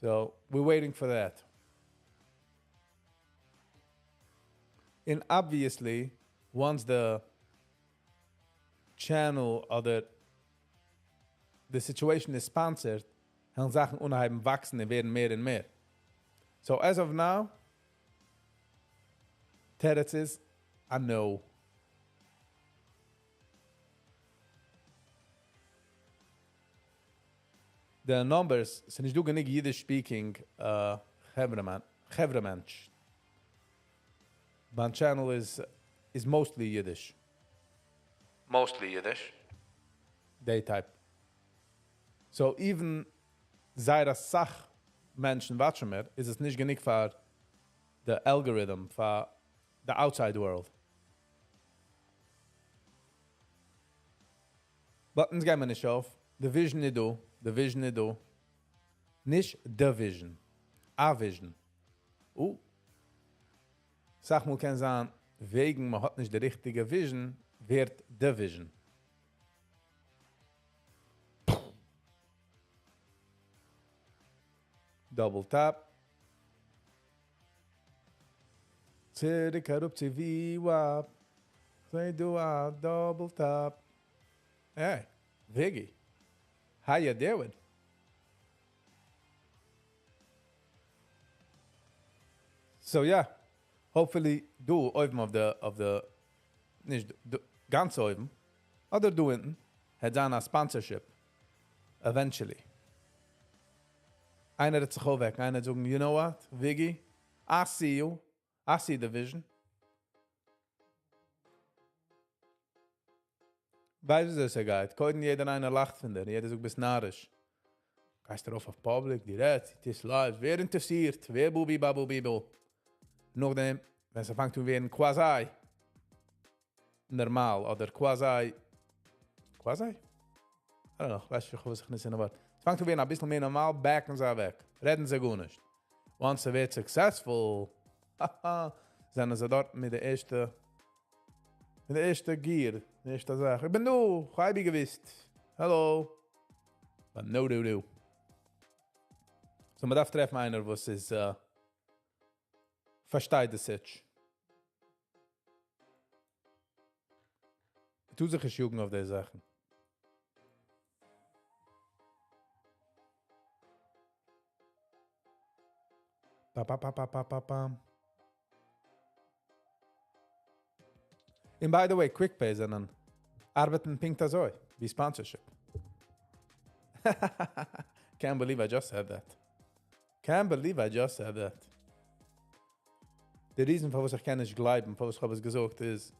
So, we're waiting for that. And obviously, once the channel אדער the situation is sponsored, וועלן זאכן אנהייבן וואקסן און ווערן מער און מער. So as of now, תירוץ איז a no. The numbers זענען נישט דא גענוג Yiddish speaking חברה מענטש. מיין channel is mostly Yiddish. Mostly Yiddish. They type. So even זייער א סאך מענטשן watch ען מיר, איז עס נישט גענוג פאר the algorithm, פאר the outside world. But אונז גייען מיר נישט אויף. The vision איז דא, the vision איז דא. נישט the vision, a vision. אסאך מאל קען זיין, וועגן מען האט נישט די ריכטיגע vision, ווערט the vision. Double tap. צוריק אראפ צו VWAP. זיי דא א double tap. Hey, Viggy. How you doing? So yeah, hopefully דא אויבן אויף the נישט דא, גאנץ אויבן, אדער דא אונטן, וועט זיין א sponsorship eventually. איינער וועט זיך אויפוועקן, איינער וועט זאגן, you know what, Viggy, I see you, I see the vision. ווייסט ווי עס גייט? קודם יעדער איינער לאכט פון דיר, יעדער זאגט, ביסט נאריש. גייסט ארויף אויף public, דו רעדסט, דו טוסט live, ווער אינטערעסירט? ווער בובי באבו ביבו? נאכדעם, ווען ס'פאנגט אן ווערן quasi נארמאל אדער quasi quasi? I don't know, ווייס איך וואס איך נישט אין ווארט. עס פאנגט אן ווערן א ביסל מער נארמאל, back ן זיי אוועק. רעדן זיי גארנישט. Once ס'ווערט successful, זענען זיי דארט מיט די ערשטע gear, די ערשטע זאך. איך בין דא, איך האב געוואוסט. Hello. But no do do. So מען דארף טרעפן איינער וואס איז פארשטייט די sitch. טוט זיך נישט יאגן אויף די זאכן. Pa pa pa pa pa pa pam. And by the way, Quick Pay זענען ארבעטן פונקט אזוי, ווי sponsorship. Can't believe I just said that. Can't believe I just said that. The reason פארוואס איך קען נישט גלייבן, פארוואס איך האב עס געזאגט, איז,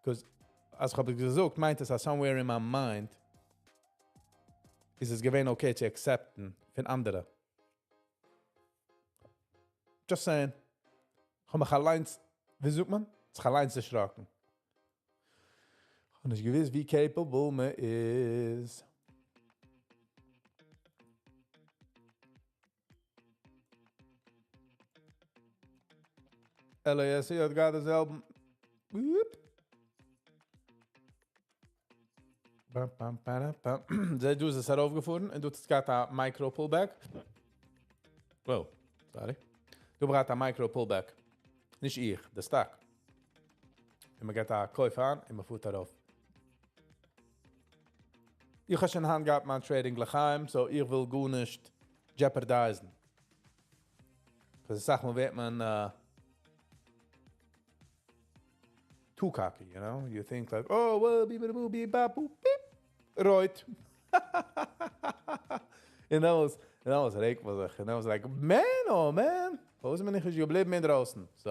because אז איך האב עס געזאגט, מיינט עס, אז somewhere in my mind איז עס געווען okay צו accept ן פון אנדערע. Just saying. איך האב מיך אליינס, ווי זאגט מען? זיך אליינס דערשראקן. איך האב נישט געוואוסט, ווי capable מען איז. LASE האט געהאט די זעלבן. פאם פאם פארא פאם. זעה דא איז עס ארויפגעפארן און דא האט עס געהאט א micro pullback. Oh, sorry. דא געהאט א micro pullback. נישט איך, די stock. און מען געט א קויף אן און מען פארט ארויף. איך האב שוין היינט געהאט מיין trading לחיים, so איך וויל גארנישט jeopardize ן. Because אסאך מאל ווערט מען too cocky, you know? You think like, oh, well, beep, beep, beep, beep, beep, רויט. און דעמאלטס רעגט מען זיך. און דעמאלטס like, man, oh man. וואו איז מען נישט געבליבן אינדרויסן? So,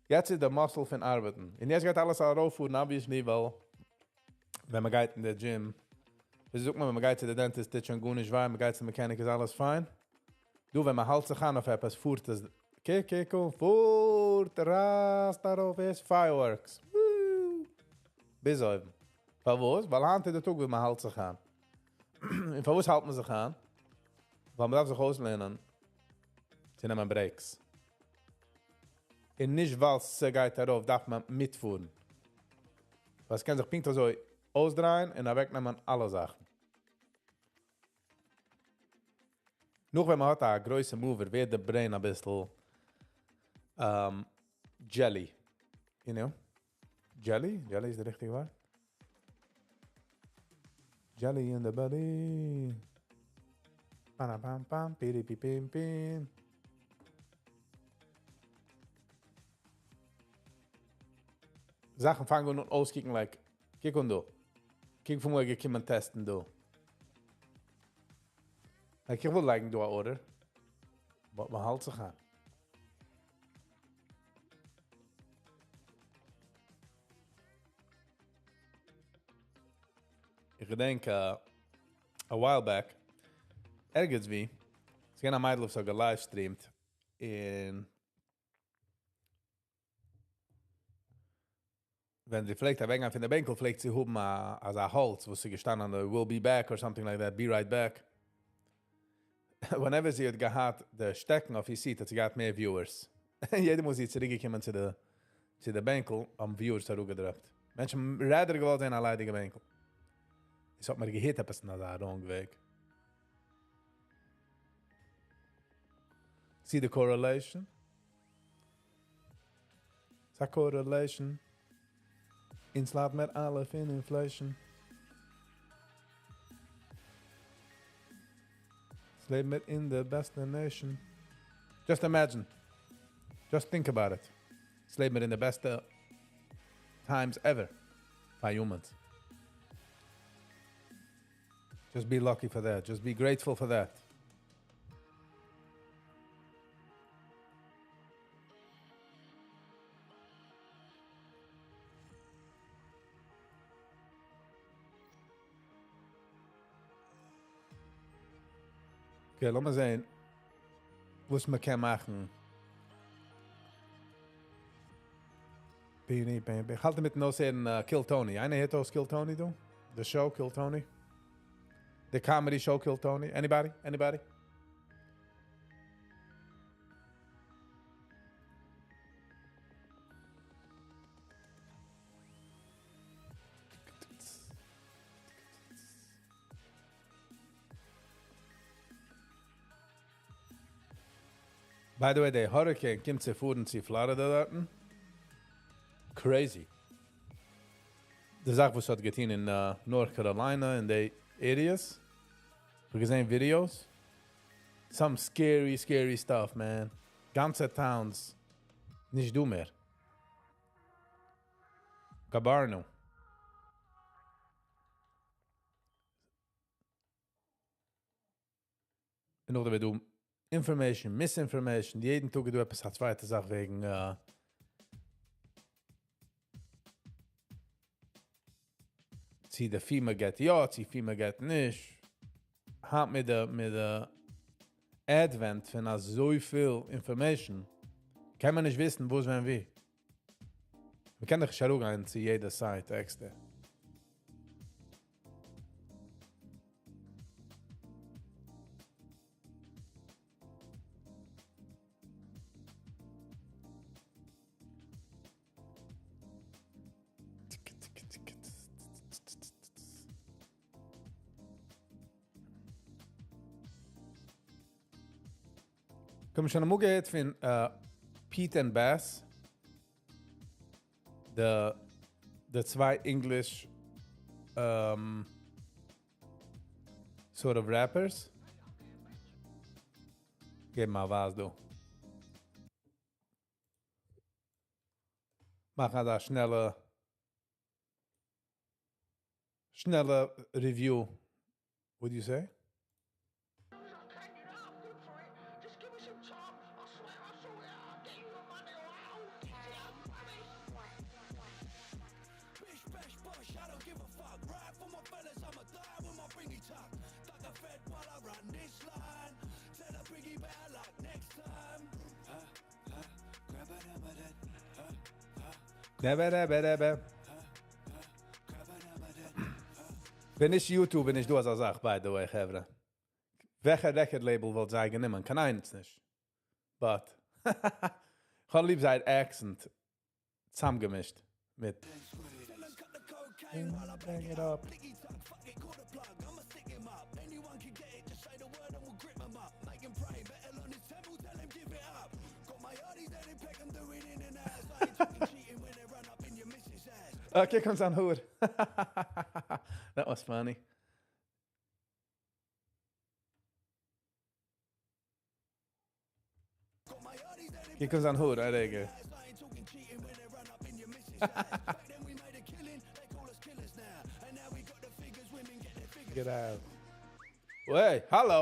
יעצט איז דער muscle פון ארבעטן. און יעצט גייט אלעס ארויפפארן, obviously, ווייל ווען מען גייט אין די gym, ווי זאגט מען, ווען מען גייט צו די dentist, טוט שוין גארנישט וויי, מען גייט צום mechanic, איז אלעס פיין. דא, ווען מען האלט זיך אן אויף עפעס, פארט עס, קוק, קוק, פארט, רייסט ארויף, איז fireworks. Woo! ביז אויבן. פארוואס? ווייל היינט איז דער טאג, ווי מען האלט זיך אן. און פארוואס האלט מען זיך אן? ווייל מען דארף זיך אויסלערנען צו נעמען breaks. און נישט ווייל עס גייט ארויף, דארף מען מיטפארן. ווייל עס קען זיך פונקט אזוי אויסדרייען און אוועקנעמען אלע זאכן. נאך ווען מען האט א גרויסע mover, ווערט די brain א ביסל jelly. You know? Jelly? Jelly איז די ריכטיגע ווארט? Jelly in the belly. Pam pam pam, piri pi pim pim. זאכן פאנגען אן אויסקוקן like, קוק אן דא. קוק פון וואו געקומען test ן דא. Like, איך וויל לייגן דא א order. But מען האלט זיך אן. איך געדענק, a while back, ערגעץ ווי, עס געווען א מיידל וואס האט גע-livestreamt און ווען זי פלעגט אוועקגיין פון דער בענקל, פלעגט זי האבן אזא האלץ, וואו ס'איז געשטאנען, "Will be back" or something like that, "be right back". Whenever זי האט געהאט די שטעקן אויף איר seat, האט זי געהאט מער viewers. יעדער מאל זי איז צוריקגעקומען צו די בענקל, האבן viewers אראפגע drop ט. מענטשן rather געוואלט זען א ליידיגע בענקל. עס האט מיר גע hit עפעס אין אזא wrong וועג. See the correlation? It's a correlation. אונז ליידן מיר אלע פון inflation. אונז לעבן מיר אין די בעסטע nation. Just imagine. Just think about it. אונז לעבן מיר אין די בעסטע times ever by humans. Just be lucky for that. Just be grateful for that. Okay, לאמיר זען, וואס מען קען מאכן. בין איך, בין איך. איך האלט מיטן אויסהערן Kill Tony. איינער הערט אויס Kill Tony, דא? The show Kill Tony? The comedy show Kill Tony? Anybody? Anybody? By the way, the hurricane קומט צו פארן צו Florida דארטן. Crazy. די זאך וואס האט געטון אין North Carolina, אין די areas. מיר געזען videos. Some scary, scary stuff, man. גאנצע towns. נישט דא מער. גאבארנו. און נאך דא information, misinformation. יעדן טאג דא עפעס א צווייטע זאך וועגן צי די FEMA געט יא, צי FEMA געט נישט. האט מיט די advent פון אזוי פיל information, קען מען נישט וויסן, וואו, ווען, ווי. מען קען דאך נישט אראפגיין צו יעדע site עקסטער. כ'האב שוין אמאל געהערט פון Pete and Bas, די צוויי English sort of rappers. געב מיר וואס דא. מאכן אזא שנעלע שנעלע review. What do you say? ווען נישט YouTube איז נישט דא אזא זאך, by the way, חברה. וועלכע record label וואלט זיי גענומען? קיין איינס נישט. But, איך האב ליב זייער accent צוזאמגעמישט מיט. Bang it up. Okay, קומט אן hood. That was funny. קוק אן hood, א רגע. Get out. Hey, hello.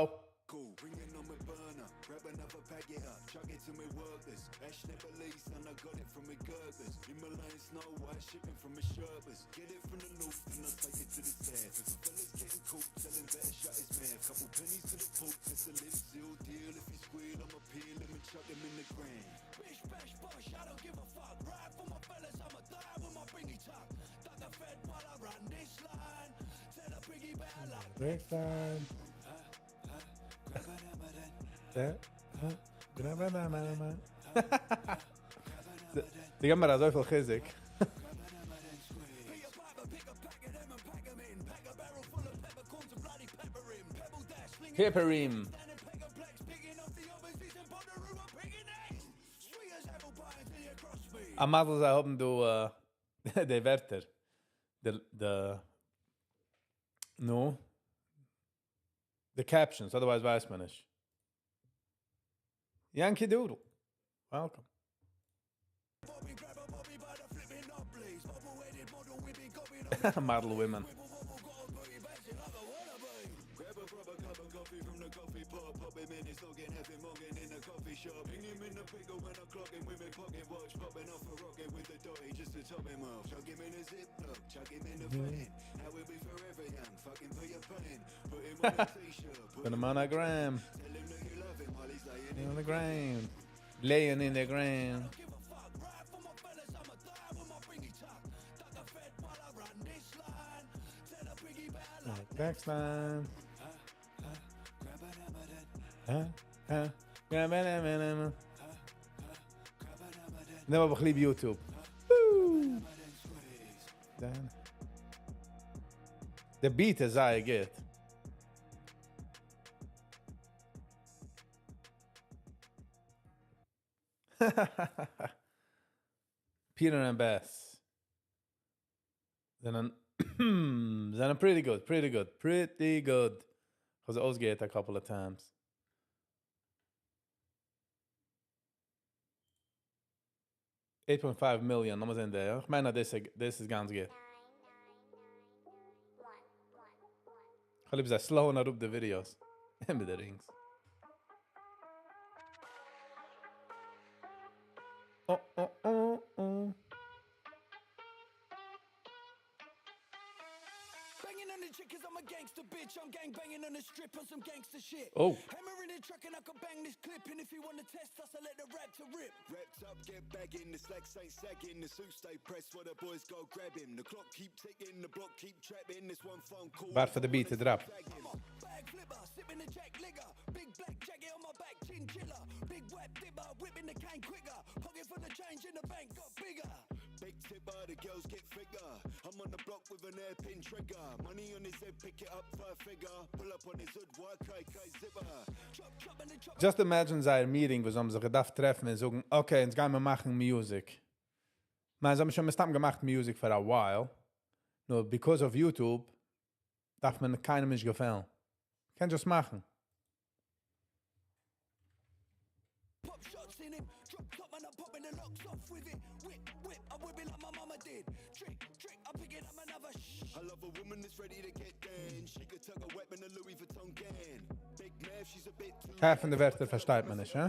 Cool, ringing on my burner, grab another pack it up, chuck it to me workers. Ash never leaves, and I got it from me gurglers. Himalayan snow white shipping from me sherbers. Get it from the north and I take it to the south. If a fella's getting caught, tell him better shut his mouth. Couple pennies to the poop, it's a lip seal deal. If he squeal, I'ma peel him and chuck him in the ground. Bish, bash, bosh, I don't give a fuck. Ride for my fellas, I'ma die with my bringy tuck. Duck the fed while I run this line. Tell a biggie better luck. Next time. די געבן מיר אזויפיל חיזוק. Pepperim. א מזל זיי האבן דא די ווערטער. די די נו די captions, otherwise ווייסט מען נישט. Yankee Doodle. Welcome. Model women. Grab a proper cup of coffee from the coffee pot. Pop him in his noggin, have him mugging in the coffee shop. Hang him in the pickle when I clock him with my pocket watch. Popping off a rocket with the dotty just to top him off. Chuck him in a ziploc, chuck him in the fan. How we'll be forever young, fucking put your pain. Put him on a t-shirt, put Put him on a gram. Tell him that you love him while he's laying in On the ground. Laying in the ground. Next time. Huh? Huh? נעם אבער ליב YouTube. Woo! דאן. The beat איז זייער גוט. Peter and Bas. זענען זענען pretty good, pretty good, pretty good. כ'האב זיי אויסגעהערט a couple of times. 8.5 million, לאמיר זען דא. איך מיין, דאס איז גאנץ גוט. איך ליב זיי slow אראפ די videos. מיט די rings. Oh, oh, oh, oh. Banging on the chick 'cause I'm a gangster bitch. I'm gang banging on the strip on some gangster shit. Oh. Hammer in the truck and I can bang this clip. And if you wanna test us, I let the rap to rip. Wrapped up, get back in, the slacks ain't sagging, the suit stay pressed while the boys go grab him. The clock keep ticking, the block keep trapping. This one phone call. ווארט פאר the beat to drop. I'm a bag flipper, sipping the Jack Liquor. Big black jacket on my back, chinchilla. Big wet dipper, whipping the cane quicker. Pocket full of change in the bank got bigger. Big tipper, the girls get thicker. I'm on the block with an hairpin trigger. Just imagine זייער meeting וואס זיי האבן זיך געדארפט טרעפן און זאגן, okay, אונז גיימיר מאכן music. מיין, זיי האבן שוין מסתם געמאכט music for a while. נאר because of YouTube דארף מען קיינעם נישט געפעלן. קען just מאכן. Pop shots in him, drop top and I'm popping the locks off with it. Whip, whip, I whip it like my mama did. Trick, trick, I'm picking up another shh. I love a woman that's ready to get down. She could tuck a weapon to Louis Vuitton gang. Big man, she's a bit too העלפט פון די ווערטער פארשטייט מען נישט, הא?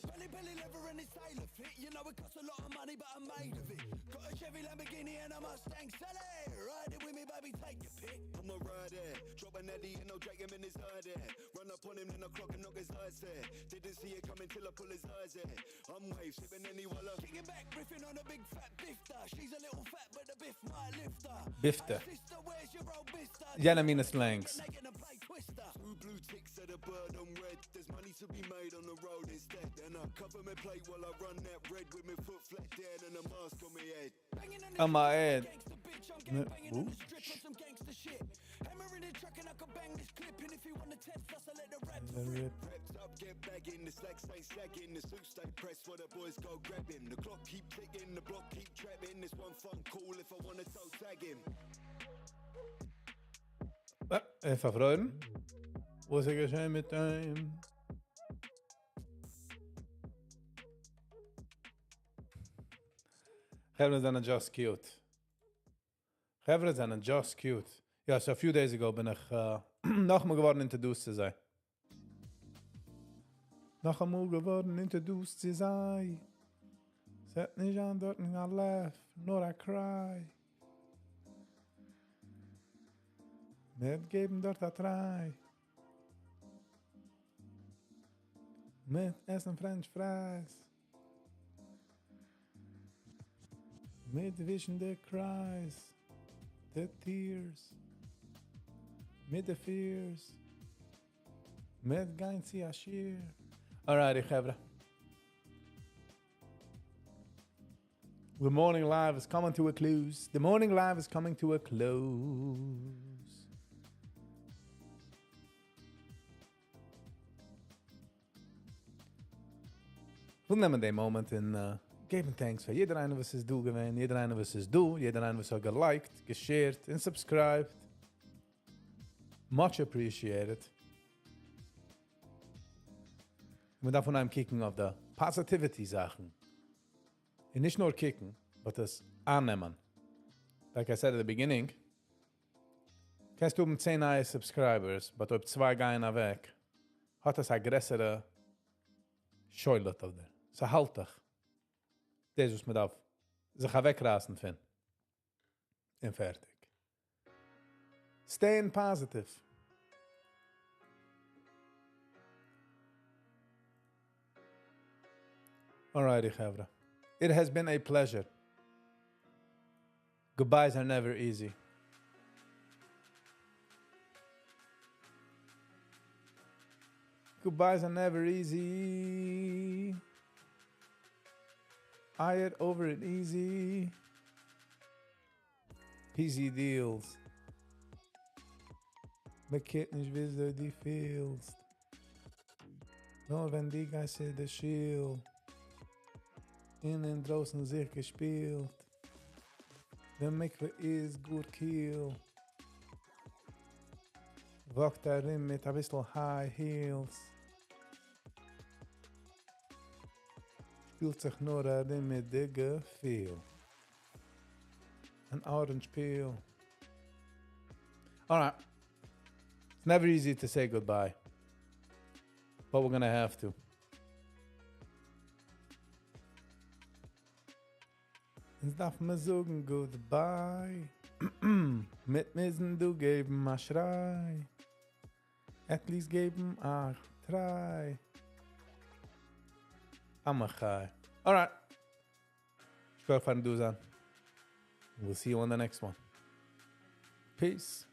Belly, belly, leather and it's tailor fit. You know it costs a lot of money, but I'm made of it. Got a Chevy Lamborghini and a Mustang Sally. Ride it with me, baby, take your pick. I'm a rider. Drop an Eddie and I'll drag him in his eye there. Run up on him, then I clock and knock his eyes there. Didn't see it coming till I pull his eyes there. I'm wave, sipping any while I Kicking back, riffing on a big fat bifter. She's a little fat, but the biff might lift her. Bifter. Hey, sister, where's your old mister? יענע מינע slangs. They gonna play twister. Two blue ticks at a bird on red. There's money to be made on the road instead. And I cover my plate while I run that red with my foot flat down and a mask on my head. Banging on On my head. Gangster bitch, I'm gang banging on the strip on some gangster shit. Hammer in the truck and I can bang this clip. And if you wanna test us, I let the raps rip. Prepped up, get back in. The slack stay slacking. The suit stay pressed while the boys go grab him. The clock keep ticking, the block keep trapping. This one phone call if I wanna toe tag him. אה, פארפרוירן. וואס איז געשען מיט אים? חברה זענען just cute. חברה זענען just cute. יא, so a few days ago בין איך נאכאמאל געווארן introduced צו זיי. נאכאמאל געווארן introduced צו זיי. ס'העט נישט אן דארטן א laugh, נאר א cry. מ'וועט געבן דארט א try. מיט עסן French fries. מיט ווישן די cries, the tears, מיט the fears, מיט גיין צו א שיעור. Alrighty, חברה. The morning live is coming to a close. The morning live is coming to a close. וויל נעמען דעם moment און געבן thanks פאר יעדער איינער וואס איז דא געווען, יעדער איינער וואס איז דא, יעדער איינער וואס האט גע liked, גע shared און subscribed. Much appreciated. מען דארף פון איינעם קוקן אויף די positivity זאכן. און נישט נאר קוקן, but עס אננעמען. Like I said at the beginning, קענסט האבן 10 נייע subscribers, but אויב צוויי גייען אוועק, האט עס א גרעסערע שולט אויף דיר. ס'האלט דיך. דאס וואס מען דארף זיך אוועקרייסן פון. און פארטיג. Staying positive. Alrighty, חברה. It has been a pleasure. Goodbyes are never easy. Goodbyes are never easy. I it over it easy. Peasy deals. מ'קען נישט וויאזוי דו פילסט. נאר ווען דו גייסט אין די שול. אין אינדרויסן זיך געשפילט. די מקווה איז גאר קיל. Walked ארום מיט א ביסל high heels. שפילט זיך נאר ארום מיט די געפיל. An orange peel. All right. It's never easy to say goodbye. But we're going to have to. אונז דארף מען זאגן goodbye. מיר מוזן דא געבן א שריי. At least געבן א try. I'm a chai. All right. שכוח פארן דא זיין. We'll see you on the next one. Peace.